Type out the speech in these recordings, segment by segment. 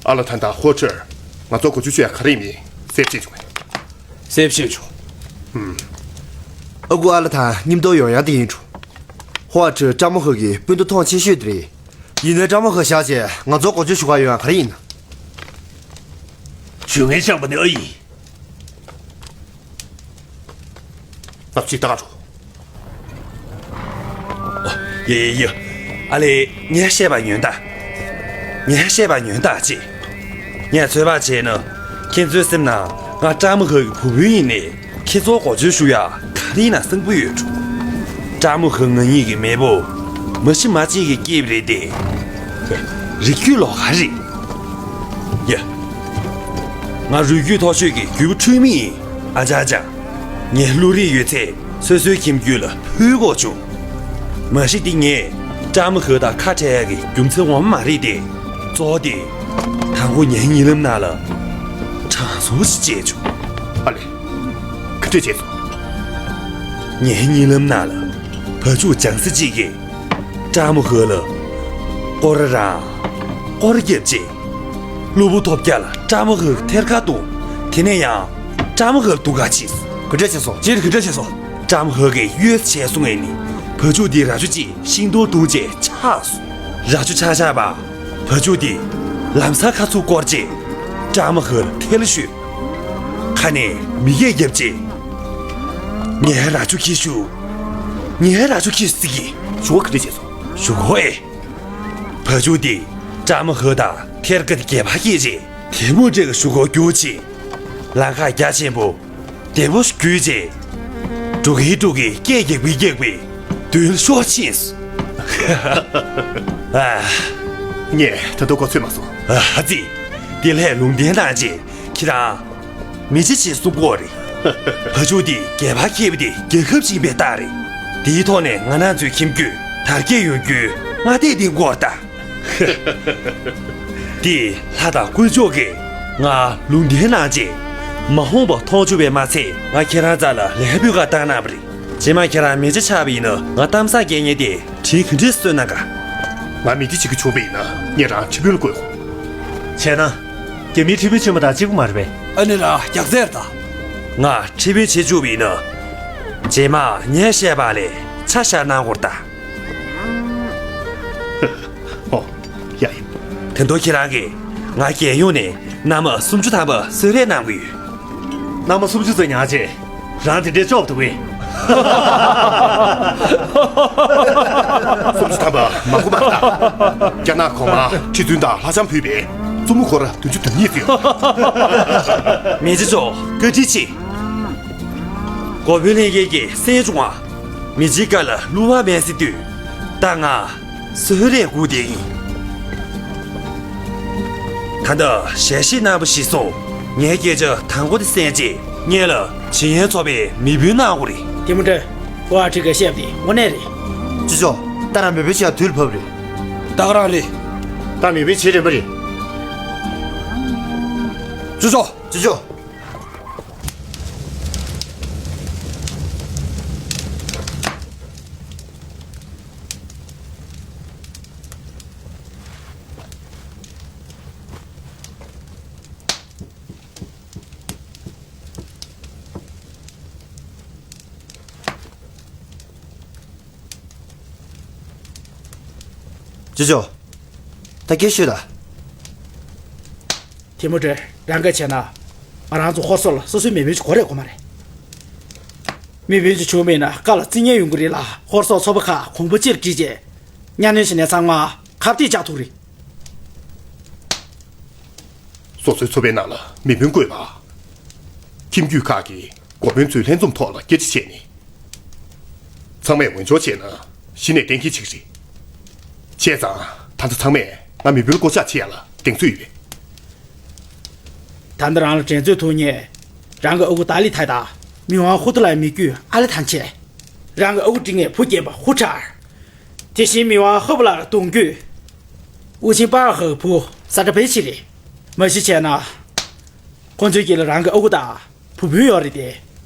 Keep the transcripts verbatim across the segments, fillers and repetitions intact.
ཨ་ལ་ཐང་དང་ཧོ་ཁྲི་ང་ཚོ་གོ་ཆོད་ཞུ་ཡ་ག་རེ་ཡིན་མིན་གསལ་བཤད་བྱུང་། གསལ་བཤད་བྱུང་། ཨ་ཁུ་ཨ་ལ་ཐང་མཉམ་དུ་ཡོང་ཡ་དེ་ཡིན་འགྲོ། ཧོ་ཁྲི་ཀྲ་མོ་ཧོ་གི་སྤུན་ཟླ་མཐོང་ཆེ་ཤོས་དེ་རེད། ཡིན་ནའི་ཀྲ་མོ་ཧོ་བཞག་བྱས་ང་ཚོ་གོ་ཆོད་ཞུ་ག་ཡོང་ཡ་ག་རེ་ཡིན། ཞུ་མཁན་ཆགས་པ་ནི་ཨ་ཡིན། སྟབས་ཅིག་ལྟ་ག་འགྲོ། ཡ་ཡ་ཡ། ཨ་ལེ། ངས་བཤད་པ་ཉོན་དང་། ངས་བཤད་པ་ཉོན་དང་ཅེས། ངས་ཚོད་དཔག་བྱས་ན། ཁྱེད་ཚོའི་སེམས་ནང་ང་ཀྲ་མོ་ཧོ་གི་བུ་སྤུན་ཡིན་ནས་ཁྱེད་ཚོ་གོ་ཆོད་ཞུ་ཡ་ག་རེ་ཡིན་ན་བསམ་གྱི་ཡོད་འགྲོ། ཀྲ་མོ་ཧོ་ང་གཉིས་ཀྱི་མེས་པོ་མ་གཞི་མ་གཅིག་གི་སྐྱེས་པ་རེད་དེ། རིགས་རྒྱུད་ལོགས་ཀ་རེད། ཡ། ང་རུས་རྒྱུད་མཐོ་ཤོས་ཀྱི་རྒྱུད་པ་འཁྲུལ་མེད་ཡིན། ཨ་ཅག་ཅག་ངའི་བློ་རིག་ཡོད་ཚད་སོ་སོའི་ཁྱིམ་རྒྱུད་ལ་ཕུལ་དགོས་བྱུང་། མ་གཞི་དེ་ངས་ཀྲ་མོ་ཧོ་དང་ཁ་བྲལ་ཡག་གི་རྒྱུ་མཚན་ངོ་མ་མ་རེད་དེ། གཙོ་བོ་དེ་དང་པོ་ངའི་གཉིད་ལམ་ནང་ལ་དྲང་སྲོང་ཞིག་མཇལ་བྱུང་། ཨ་ལེ། ག་འདྲས་བྱས་སོང་། ངའི་གཉིད་ལམ་ནང་ལ་བ་ཕྱུགས་ལྗང་ས་གཅིག་གིས་ཀྲ་མོ་ཧོ་ལ་སྐོར་ར་ར་སྐོར་ར་བརྒྱབ་རྗེས། གློ་བུར་ཐོལ་རྒྱག་ལ་ཀྲ་མོ་ཧོ་གི་ཐེར་ཀ་བརྡུངས། དེ་ནས་ཡང་ཀྲ་མོ་ཧོ་ལ་སྡུག་ག་ཕྱིན། ག་འདྲས་བྱས་སོང་། སྤྱིར་ག་འདྲས་བྱས་སོང་། ཀྲ་མོ་ཧོ་གིས་གཡོལ་བྱས་སོང་ངས་ནི་བ་ཕྱུགས་དེ་ར་ཅོ་གཅིག་ཤིང་སྡོང་བརྡུངས་རྗེས་ཆག་སོང་། ར་ཅོ་ཆག་ཆག་པ། བ་ཕྱུགས་དེ་ལམ་སང་ཁ་ཚུར་བསྐོར་རྗེས་ཀྲ་མོ་ཧོ་ལ་ཐལ་གཤོས། ཁ་ནས་མིག་ཡས་བརྒྱབ་རྗེས། ངའི་ར་ཅོ་ཁྱེར་ཤོག་ངའི་ར་ཅོ་ཁྱེར་ཟེར་གི། གཞུག་གུ་ག་འདྲས་བྱས་སོང་། གཞུག་གུ་ཨེ། བ་ཕྱུགས་དེ་ཀྲ་མོ་ཧོ་དང་ཐེར་ཀ་དེ་གད་པ་བསྐྱེད་རྗེས་དེ་མོ་འདྲས་ཀྱི་གཞུག་གུ་རྒྱུག་ཕྱིན། ལམ་ཁ་རྒྱ་ཆེན་པོ་དལ་པོ་ཞིག་བརྒྱུད་རྗེས། འགྲོ་གིན་འགྲོ་གིན་སྐད་རྒྱག་པའི་རྒྱག་པའི་མདུན་ལ་ཤོར་ཕྱིན་སོང་། ཨ། ངས་ད་དུང་གོ་ཚོད་མ་སོང་། ཨ་ཧ་ཙི། དེ་ལྷས་ལུང་བསྟན་གནང་རྗེས་ཁྱེད་རང་མི་ཚེ་ཆེད་གསུང་གི་ཡོད་རེད། བ་ཕྱུགས་འདི་རྒྱལ་ཕམ་ཁེལ་བ་དེ་རྒྱལ་ཁ་བྱིན་པའི་རྟགས་རེད། དེའི་ཐོག་ནས་ང་རང་ཚོའི་ཁྱིམ་རྒྱུད་དར་རྒྱས་ཡོང་རྒྱུའི་སྔ་ལྟས་འདིང་གི་ཡོད་རེད་ད། དེ་ལྷ་དང་དཀོན་མཆོག་གིས་ང་ལུང་བསྟན་གནང་རྗེས། མ་འོངས་པ་མཐོང་ཆོག་པས་མ་ཚད་ང་ཁྱེད་རང་རྩ་ལ་ལན་འབུལ་ག་བཏང་གནང་བ་རེད། རྗེས་མ་ཁྱེད་རང་མི་ཚེ་ཆགས་པ་ཡིན་ན་ང་གཏམ་བཟང་སྐད་ཉན་དེ་དྲིན་ག་འདྲས་གསོས་གནང་ག། ང་མི་ཚེ་བྱེད་ཀྱི་བྱུང་བ་ཡིན་ན་ངས་རང་ཁྲི་དཔོན་ལ་བསྐོས། བྱས་ན། རྒྱ་མིའི་ཁྲི་དཔོན་ཆེན་པོ་དང་གཅིག་པ་མ་རེད་པས། ཨ་ནི་ར་རྒྱག་རྩེར་ད། ང་ཁྲི་དཔོན་བྱེད་བཅུག་པ་ཡིན་ན། རྗེས་མ་ངས་བཤད་པ་ལས་ཆ་བཞག་གནང་དགོས་རེད་ད། ཨོ། ཡ་ཡ། ད་དུང་ཁྱེད་རང་གིས་ང་རྒྱལ་ཡོངས་ནས་མནའ་མ་སུམ་ཅུ་ཐམ་པ་གསོལ་རས་གནང་གི་ཡོད། མནའ་མ་སུམ་ཅུ་ཙམ་ཉར་རྗེས། རང་དེ་འདྲའི་ལྕོགས་འདུག་གས། སུམ་ཅུ་ཐམ་པ་མང་པོ་མ་རེད་ད། རྒྱ་ནག་གོང་མར་ཁྲི་བཙུན་དང་ལྷ་ལྕམ་ཕུད་པའི་བཙུན་མོ་སྐོར་བདུན་ཅུ་དོན་གཉིས་ཡོད། མི་རྗེ་མཆོག་བཀའ་དྲིན་ཆེ། འགོ་དཔོན་ལྷན་རྒྱས་ཀྱིས་གསན་བྱུང་བ། མི་རྗེའི་བཀའ་ལ་བསླུ་བ་མེད་ཟེར་དུས། ད་ང་གསོལ་རས་སྒུག་བསྡད་ཡིན། ད་ལྟ་ཞལ་བཞེས་གནང་བ་གཞིར་བཟུང་། ངའི་སྐད་ཆ་དང་པོ་དེ་གསན་རྗེས་སྔོན་ལ་ཇི་ཡན་ཚོགས་པའི་མི་དཔོན་གནང་དགོས་རེད། དེ་མོ་འདྲ། ཧོ་ཨ་ཁྲི་ཀ་བཤད་པ་དེ་དངོས་གནས་རེད། ཅི་ཅོ། ད་རང་མི་དཔོན་བྱེད་ཡ་དུས་ལ་བབ་རེད། ད་ག་རང་རེད། ད་མི་དཔོན་བྱེད་རན་པ་རེད། ཅི་ཅོ། ཅི་ཅོ། ཅོ་ཅོ། ད་སྐད་ཤོད་ད། དེ་མོ་འདྲ་རང་ག་བྱས་ན། ང་རང་ཚོ་ཧོར་སོག་ལ་སོ་སོའི་མི་དཔོན་ཅིག་དགོས་རེད་དགོས་མ་རེད། མི་དཔོན་ཅིག་བྱུང་མེད་ན་བཀའ་ལ་རྩིས་ཉེས་ཡོང་གི་རེད་ལ། ཧོར་སོག་ཚོགས་པ་ཁག་གོང་བུ་གཅིག་ལ་བསྒྲིལ་རྗེས། གཉའ་གནོན་བྱས་ནས་ཚང་མ་ཁ་གཏད་བཅག་ཐུབ་རེད། སོ་སོའི་ཚོ་པའི་ནང་ལ་མི་དཔོན་བསྐོས་པ། ཁྱིམ་རྒྱུད་ཁག་གི་འགོ་དཔོན་ཚོས་ལྷན་འཛོམས་ཐོག་ལ་སྐད་ཆ་བྱས་ནས། ཚང་མས་འོས་སྦྱོར་བྱས་ན་གཞི་ནས་གཏན་འཁེལ་བྱེད་ཀྱི་རེད། བྱས་ཙང་ད་ལྟ་ཚང་མས་ང་མི་དཔོན་བསྐོ་གཞག་བྱེད་ཡ་ལ་གདེང་ཚོད་ཡོད་པས། ད་ལྟ་རང་ལ་འགྲན་རྩོད་ཐུག་མཁན། རང་གི་ཨ་ཁུ་ཏཱ་ལི་ཐའི་དང་། མི་དབང་ཧུ་ཏི་ལའི་མི་རྒྱུད་ཨ་ལི་ཐང་ཆེ། རང་གི་ཨ་ཁུ་འབྲིང་ངེ་བུ་རྒན་པ་ཧུ་ཁྲར། དེ་བཞིན་མི་དབང་ཧུ་པ་ལ་གདུང་རྒྱུད། ཨུ་ཆིང་པ་ཧ་གི་བུ་ས་ཏྲ་པེ་ཆི་རེད། མ་གཞི་བྱས་ན། ཁོ་ཚོའི་རྒྱུད་ལ་རང་གི་ཨ་ཁུ་དང་བུ་སྤུན་ཡོད་རེད་དེ།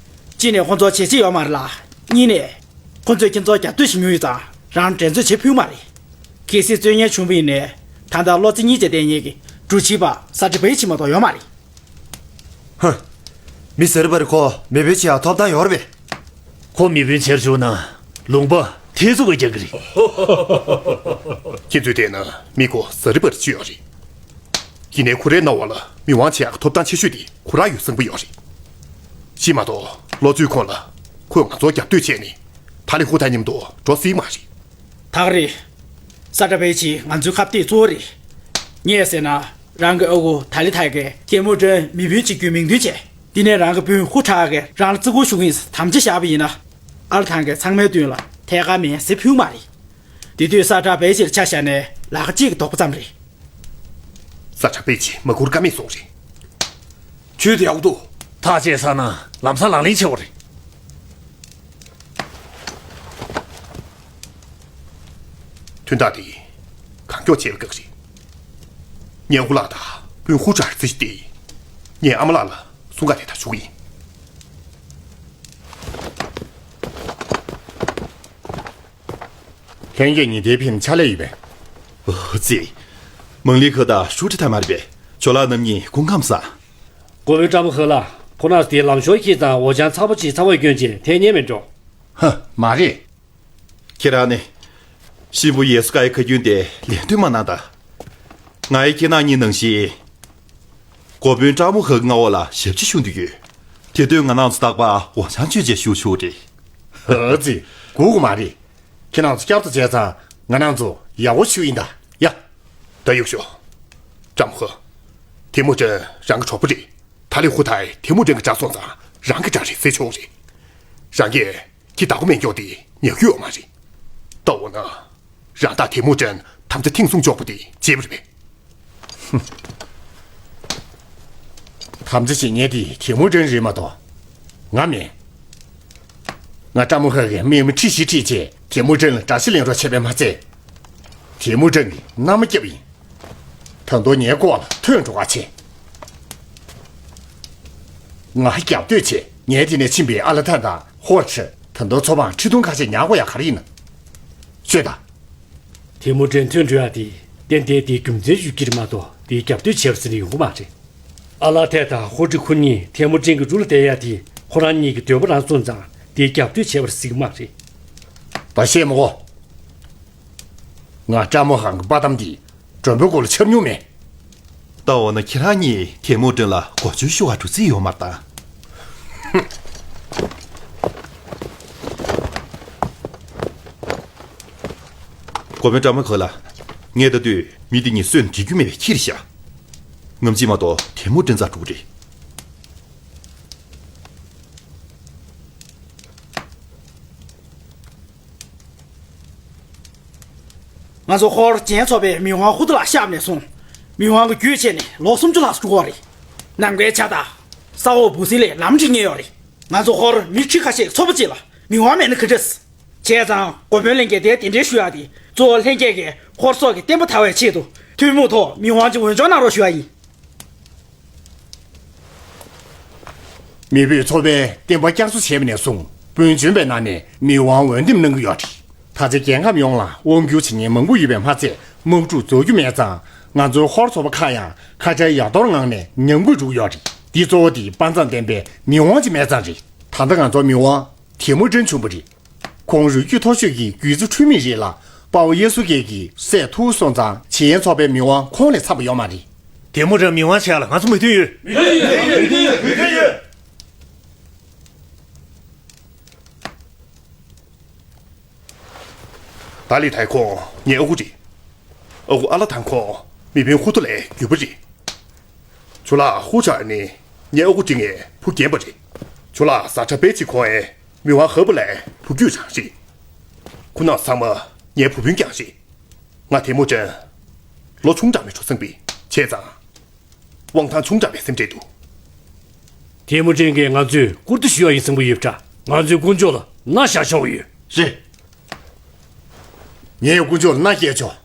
གཅིག་ནས་ཁོ་ཚོ་བྱས་རྗེས་ཡོད་མ་རེད་ལ། གཉིས་ནས། ཁོ་ཚོས་ཁྱེད་ཚོར་རྒྱབ་གཏོད་བྱེད་མྱོང་ཡོད་ཙང་རང་འགྲན་རྩོད་བྱེད་ཕོད་མ་རེད། གལ་སྲིད་རྩོད་མཁན་བྱུང་བ་ཡིན་ནའི། ད་ལྟ་བློ་རྩེ་གཉིས་བྱས་བསྡད་མཁན་གྱི་ འགྲུལ་བཞུད་པ་ས་ཁྲ་པེ་ཆི་མ་གཏོགས་ཡོད་མ་རེད། ཧ། མི་ཟེར་བ་རེད། ཁོ་མེ་སྤུན་ཆེ་ཡག་ཐོབ་ཐང་ཡོད་རེད་པས། ཁོ་མེ་སྤུན་ཆེར་བྱུང་ན་ལུང་པ་ཐེ་ཚོམ་གྱི་རྒྱག་གི་རེད། ཁྱེད་ཚོས་བལྟས་ན་མི་ཁོ་ཟ་རི་པར་ཅི་ཡོད་རེད། ཡིན་ནའི་ཁོ་རའི་སྣང་བ་ལ་མི་དབང་ཆེ་ཡག་ཐོབ་ཐང་ཆེ་ཤོས་དེ་ཁོ་རང་ཡོད་བསམ་གྱི་ཡོད་རེད། གཞན་མ་གཏོགས་ལོ་ཚོད་ཁོང་ལ་ཁོས་ང་ཚོར་རྒྱབ་གཏོད་བྱས་ནས་ཐ་ལི་ཧུ་ཐའི་མཉམ་དུ་འགྲོ་སྲིད་མ་རེད། ད་ག་རེད། ས་ཁྲ་པེ་ཆི་ང་ཚོའི་ཁ་གཏད་གཙོ་བོ་རེད། ངས་ཟེར་ན། རང་གི་ཨ་ཁུ་ཐ་ལི་ཐའི་གིས་ཐེ་མུ་ཀྲིན་མེ་སྤུན་གཅིག་གྱུར་མིང་འདོན་བྱས། དེ་ནས་རང་གི་སྤུན་ཧུ་ཁྲ་གིས་རང་ལ་བརྩི་བཀུར་ཞུ་གི་ཡིན་ཟེར་དམ་བཅའ་བཞག་པ་ཡིན་ན། ཨ་ལ་ཐང་གིས་ཚང་མའི་མདུན་ལ་ཐད་ཀར་མེ་ཟེར་ཕུལ་མ་རེད། དེ་དུས་ས་ཁྲ་པེ་ཆི་ལ་ཆ་བཞག་ནས་ལག་གཅིག་གི་དོགས་པ་ཙམ་རེད། ས་ཁྲ་པེ་ཆི་མ་བཀུར་ཀ་མེད་སོང་རེད། ཁྱོད་དེ་ཡག་པོ་འདུག་ཐག་བཅད་ཚར་ན་ལམ་སང་ལག་ལེན་བྱེད་དགོས་རེད། དོན་དག་དེ་གང་མགྱོགས་བྱེད་པ་དགའ་གི་རེད། ངའི་ཨ་ཁུ་ལགས་དང་སྤུན་ཧུ་ཁྲ་རྩིས་ཏེ། ངའི་ཨ་མ་ལགས་ལ་གསུང་ག་དེ་ལྟར་ཞུ་གི་ཡིན། ལྷན་རྒྱས་གཉིས་དེ་ཕན་ཕྱག་ལས་ཡོད་པས། ཨོ་ཙི། མང་ལི་ཁ་དང་ཧྲུའུ་ཁྲི་ཐ་མར་པས་ཇོ་ལགས་རྣམ་གཉིས་སྐུ་ཁམས་བཟང་། གོ་བོན་བཀྲ་མོ་ཧ་ལ། ཁོ་རང་དེ་ལམ་ཞོར་ཁྱེད་ཚང་འོ་ཆང་ཚ་པོ་ཅིག་ཚ་བོས་སྐྱོན་བྱས་འཐེན་ཉན་མེད་འགྲོ། ཧ། མ་རེད། ཁྱེད་རང་ནི། གཤིན་པོ་ཡེ་སུ་ཀ་ཡི་ཁ་རྒྱུན་དེ་ལེགས་འདོན་མ་གནང་དང་། ང་ཡི་ཁྱེད་རྣམ་གཉིས་ནང་བཞིན། གོ་བོན་བཀྲ་མོ་ཧ་གི་མངའ་འོག་ལ་ཞབས་ཕྱི་ཞུ་འདོད་ཡོད། དེ་དོན་ང་རང་ཚོ་རྟག་པར་འོ་ཆང་སྤྱོད་ཅེས་ཞུ་ཆོག་རེད། ཨ་ཙི། དགོས་དགོས་མ་རེད། ཁྱེད་རང་ཚོ་བསྐྱར་དུ་མཇལ་ཙང་ང་རང་ཚོ་ཡག་པོ་ཞུ་ཡིན་ད། ཡ། ད་གཡུག་ཞོག་བཀྲ་མོ་ཧ། ཐེ་མུ་ཅིན་རང་གི་གྲོགས་པོ་རེད། ཐ་ལི་ཧུ་ཐའི་ཐེ་མུ་ཅིན་གྱི་དགྲ་སོང་ཙང་རང་གི་དགྲ་རེད་ཟེར་ཆོག་རེད། རང་གིས་ཁྱི་བདག་པོ་མེད་མགྱོགས་དེ་ཉར་རྒྱུ་ཡོད་མ་རེད། ད་འོ་ན། རང་དང་ཐེ་མུ་ཅིན་དམ་བཅའ་ཐེངས་གསུམ་འཇོག་པ་དེ་བརྗེད་པ་རེད་པས། དམ་བཅའ་བྱེད་མཁན་དེ་ཐེ་མུ་ཅིན་རེད་མ་གཏོགས། ང་མིན། ང་བཀྲ་མོ་ཧ་གིས་དམག་མི་ཁྲི་བཞི་ཁྲིད་བྱས་ཐེ་མུ་ཅིན་ལ་དགྲ་ཤ་ལེན་རོགས་བྱས་པས་མ་ཚད། ཐེ་མུ་ཅིན་གྱིས་མནའ་མ་བསྐྱབས་ཡིན། ད་དུང་ངའི་སྐོར་ལ་ཐོན་འགྲོ་ག་བྱས། ང་རྒྱབ་གཏོད་བྱས་ངའི་དེ་ནས་ཕྱིན་པའི་ཨ་ལ་ཐན་དང་ཧོར་ཁྲི་ད་དུང་ཚོ་བང་ཁྲི་སྟོང་ཁ་ཤས་ཉར་དགོས་ཡ་ག་རེ་ཡིན་ན། ཤོད་ད། ཐེ་མུ་ཅིན་ཐོན་འགྲོ་ཡ་དེ་ཏན་ཏན་དེའི་རྒྱུ་མཚན་ཡོད་ཀྱི་རེད་མ་གཏོགས་དེའི་རྒྱབ་གཏོད་བྱས་པ་ཟེར་ནས་ཡོང་གི་མ་རེད། ཨ་ལ་ཐན་དང་ཧོར་ཁྲི་ཁོ་གཉིས་ཐེ་མུ་ཅིན་གྱི་འབྲུ་ལ་བསྡད་ཡ་དེ་ཁོ་རང་གཉིས་ཀྱི་འདོད་པ་རང་བཙོང་ཙང་དེའི་རྒྱབ་གཏོད་བྱས་པ་རེད་ཟེར་གི་མ་རེད། ད་བཤད་མ་གོ། ང་བཀྲ་མོ་ཧ་གི་པ་དམ་འདི་མགྲོན་པོའི་སྐོར་ལ་འཆར་མྱོང་མེད། ད་འོ་ན་ཁྱེད་རང་གཉིས་ཐེ་མུ་ཅིན་ལ་གོ་བཅོལ་ཞུ་བར་འགྲོ་རྩིས་ཡོད་མ་རེད་ད། གོ་བོན་བཀྲ་མོ་ཧ་ལ། ངས་ལྟ་དུས་མི་འདི་གཉིས་སུ་ཡིན་འགྲིག་རྒྱུ་མེད་པའི་ཁྱི་རེད་ཤག་ངམ་གཅིག་མ་གཏོགས་ཐེ་མུ་ཅིན་རྩར་འགྲོ་གི་རེད། ང་ཚོ་ཧོར་རྒྱལ་ཚོགས་པས་མི་དབང་ཧུ་ཏུ་ལ་བཤམས་ནས་བཟུང་། མི་དབང་གི་རྒྱུད་ཆད་ནས་ལོ་སུམ་ཅུ་ལྷག་འགྲོ་གི་རེད། ནམ་མཁའི་ཆར་དང་། ས་འོག་འབུ་སྲིན་ལས་ལམ་འགྲིག་མཁན་ཡོད་རེད། ང་ཚོ་ཧོར་མི་ཁྲི་ཁ་ཤས་ཚོགས་པ་གཅིག་ལ་མི་དབང་མེད་ན་ག་འདྲ། བྱས་ཙང་གོ་བོན་ལྷན་རྒྱས་དེ་གདན་འདྲེན་ཞུ་ཡག་དེ་གཙོ་བོ་ལྷན་རྒྱས་ཀྱིས་ཧོར་སོག་གི་བསྟན་པ་དར་བའི་ཆེད་དུ་ཐུན་མོང་ཐོག་མི་དབང་ཅིག་འོས་སྦྱོར་གནང་རོགས་ཞུ་ཡག་ཡིན། མེས་པོའི་ཚོགས་པས་བསྟན་པ་བསྐྱར་གསོ་བྱས་པ་ནས་བཟུང་སྤུན་བྱོན་པའི་ནང་ནས་མི་དབང་འོས་འདེམས་གནང་གི་ཡོད་རེད། ད་ཆ་རྒྱལ་ཁབ་ཡོངས་ལ་དབང་བསྒྱུར་བྱེད་མཁན་མང་པོ་ཡོད་པས་མ་ཚད་དམག་འཁྲུག་རྫོགས་རྒྱུ་མེད་ཙང་ང་ཚོའི་ཧོར་ཚོགས་པ་ཁག་ཡང་ཁ་བྲལ་ཡ་གཏོར་ངང་ནས་ཉམས་རྒུད་འགྲོ་གི་ཡོད་རེད། འདི་གཙོ་བོ་དེ་དཔའ་མཛངས་ལྡན་པའི་མི་དབང་ཅིག་མེད་ཙང་རེད། ད་ལྟ་ང་ཚོའི་མི་དབང་དེ་མུ་ཀྲན་བྱུང་བ་རེད། ཁོང་རུས་རྒྱུད་མཐོ་ཤོས་ཀྱི་རྒྱུད་བཟོ་འཁྲུལ་མེད་རེད་ལ། དཔའ་བོ་ཡེ་སུ་ཀེ་གིས་སྲས་ཐུ་བོ་སོང་ཙང་ཆེས་ཡན་ཚོགས་པའི་མི་དབང་ཁོང་ལས་འཚམ་པ་ཡོད་མ་རེད། དེ་མུ་ཀྲན་མི་དབང་བྱས་ལ་ང་ཚོ་མོས་མཐུན་ཡོད། མོས་མཐུན་ཡོད། མོས་མཐུན་ཡོད། མོས་མཐུན་ཡོད། ད་ལི་ཐའི་ཁོང་ངའི་ཨ་ཁུ་རེད། ཨ་ཁུ་ཨ་ལ་ཐང་ཁོང་མི་དཔོན་ཧུ་ཐུ་ལའི་རྒྱུད་པ་རེད། ཇོ་ལགས་ཧུ་ཁྲ་ནི་ངའི་ཨ་ཁུ་འདྲིས་ངའི་བུ་རྒན་པ་རེད། ཇོ་ལགས་ས་ཁྲ་པེ་ཆི་ཁོང་ཨེ་མི་དབང་ཧ་པུ་ལའི་བུ་རྒྱུད་རང་རེད། ཁོ་རྣམ་ཚང་མ་ངའི་བུ་སྤུན་རྐྱང་རེད། ང་དེ་མུ་ཀྲན་ལོ་ཆུང་དྲགས་མི་འགྲོ་བསམ་པས་བྱས་ཙང་། དབང་ཐང་ཆུང་དྲགས་པའི་སེམས་ཁྲལ་འདུག་དེ་མུ་ཀྲན་གྱིས་ང་ཚོས་བཀུར་སྟི་ཞུ་ཡག་ཡིན་བསམ་གྱི་ཡོད་པ་འདྲ། ང་ཚོས་དཀོན་མཆོག་ལ་མནའ་བཞག་ཆོག་གི་ཡོད། རེད། ངས་དཀོན་མཆོག་ལ་མནའ་སྐྱེལ་ཆོག་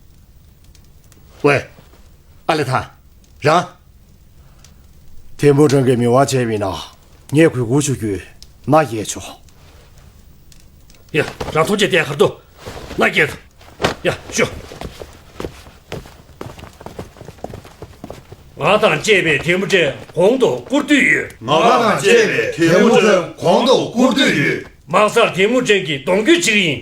ཝེ། ཨ་ལེ་ཐང་། རང་། དེ་མུ་ཀྲན་གྱི་མི་དབང་བྱས་པ་ཡིན་ན། ངས་གུས་བཀུར་ཞུ་རྒྱུའི་མནའ་སྐྱེལ་ཆོག་ཡ། རང་ཐུགས་རྗེ་གཏད་གར་དུ། མནའ་སྐྱེལ་དང་། ཡ། ཤོག་ང་དང་བཅས་པའི་ཐལ་མོ་སྒྲ་གོང་དུ་བཀུར་འདོད་ཡོད། ང་དང་བཅས་པའི་ཐལ་མོ་སྒྲ་གོང་དུ་བཀུར་འདོད་ཡོད། དམག་སར་ཐལ་མོ་སྒྲ་གི་གདོང་བསྐྱོད་བྱེད་ཀྱི་ཡིན།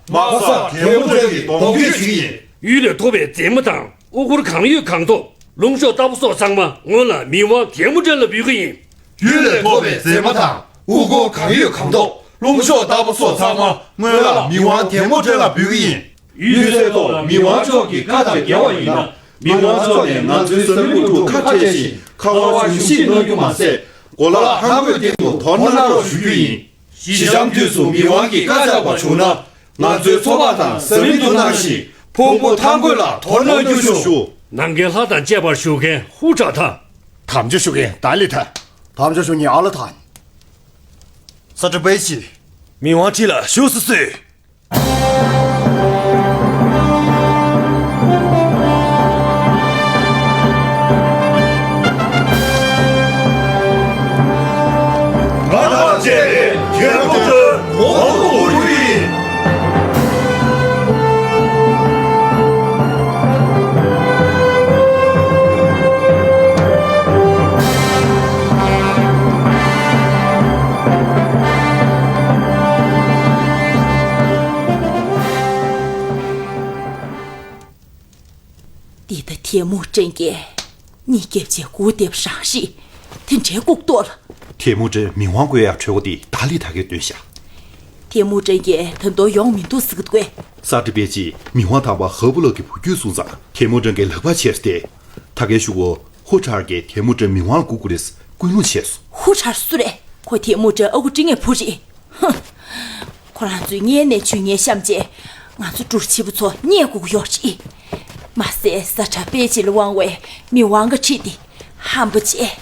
དམག་སར་ཐལ་མོ་སྒྲ་གི་གདོང་བསྐྱོད་བྱེད་ཀྱི་ཡིན། གཡུལ་ལས་ཐོབ་པའི་རྫས་མ་དང་དབུ་སྐོར་གང་ཡོད་གང་ཐོབ། རླུང་གཤོག་ལྟ་བུ་སོགས་ཚང་མ་སྔོན་ལ་མི་དབང་ཐལ་མོ་སྒྲ་ལ་འབུལ་གྱི་ཡིན། གཡུལ་ལས་ཐོབ་པའི་རྫས་མ་དང་དབུ་སྐོར་གང་ཡོད་གང་ཐོབ། རླུང་གཤོག་ལྟ་བུ་སོགས་ཚང་མ་སྔོན་ལ་མི་དབང་ཐལ་མོ་སྒྲ་ལ་འབུལ་གྱི་ཡིན། གཡུལ་སའི་ཐོག་མི་དབང་མཆོག་གི་བཀའ་དང་འགལ་བ་ཡིན་ན། མི་དབང་མཆོག་ནས་ང་ཚོའི་ཟ་མིག་དྲུག་ཁ་བྲལ་ཞིང་ཁ་བ་ཞུམ་ཞིག་གནང་རྒྱུ་མ་ཟད། གོ་ལ་ཐང་རྒོད་སྟེང་དུ་དོར་གནང་རོགས་ཞུ་རྒྱུ་ཡིན། ཞི་འཇམ་དུས་སུ་མི་དབང་གིས་བཀའ་བཅག་པ་བྱུང་ན། ང་ཚོའི་མཚོ་འཕགས་དང་ཟ་མིག་ཏུ་གནང་ཞིང་ཕུང་པོ་ཐང་རྒོད་ལ་དོར་གནང་རྒྱུ་ཞུ། ནམ་མཁའི་ལྷ་དང་བཅས་པར་བཞུགས་མཁན་ཧུ་ཁྲ་ཐ། དམ་བཅའ་ཞུ་མཁན་ཏཱ་ལི་ཐ། དམ་བཅའ་ཞུ་མཁན་ཨ་ལ་ཐ། ས་ཏྲ་པེ་ཆི། མི་དབང་ཁྲི་ལ་བཞུགས་སུ་གསོལ། ང་དང་བཅས་པའི་ཐལ་མོ་སྒྲ་གོང་དུ་བཀུར་གྱི་ཡིན། འདི་ལྟ་ཐལ་མོ་སྒྲ་གིས་གཉིད་བརྒྱབ་བྱས་སྒུག་བསྡད་པ་རང་རེད། དེ་འདྲའི་ལྐུགས་རྟོག་ལ། ཐལ་མོ་སྒྲ་མི་དབང་དགོས་ཡག་འཕྲོད་པ་འདི་ཏཱ་ལི་ཐ་གིས་བཏོན་ཤག་ཐལ་མོ་སྒྲ་གིས་ད་དུང་ཡོང་མི་འདུག་ཟེར་གི་འདུག་གས། ས་ཏྲ་པེ་ཆི་མི་དབང་དམ་པ་ཧ་བུ་ལགས་ཀྱི་བུ་རྒྱུད་སོང་ཙང་ཐལ་མོ་སྒྲ་གིས་ལག་པ་ཆེར་ཏེ། ཐ་གའི་ཤུ་གོ་ཧུ་ཁྲར་གྱིས་ཐལ་མོ་སྒྲ་མི་དབང་ལ་བསྐུར་དགོས་རེད་ཀུན་སློང་བྱས་སོང་། ཧུ་ཁྲར་སུ་རེད། ཁོ་ཐལ་མོ་སྒྲ་ཨ་ཁུ་སྤྲིན་ངའི་བུ་རེད། ཧུ། ཁོ་རང་ཚོས་སྔོན་ནས་ཇུས་ངན་བཤམས་རྗེས་ང་ཚོ་འབྲུག་ཆེན་པོ་ཚོ་རྙེད་དགོས་ཀྱི་ཡོད་རེད། མ་ཟད་ས་ཁྲ་པེ་ཆི་ལ་དབང་བའི་མི་དབང་འགའ་ཁྲིད་དེ་ཧམ་པ་བྱས།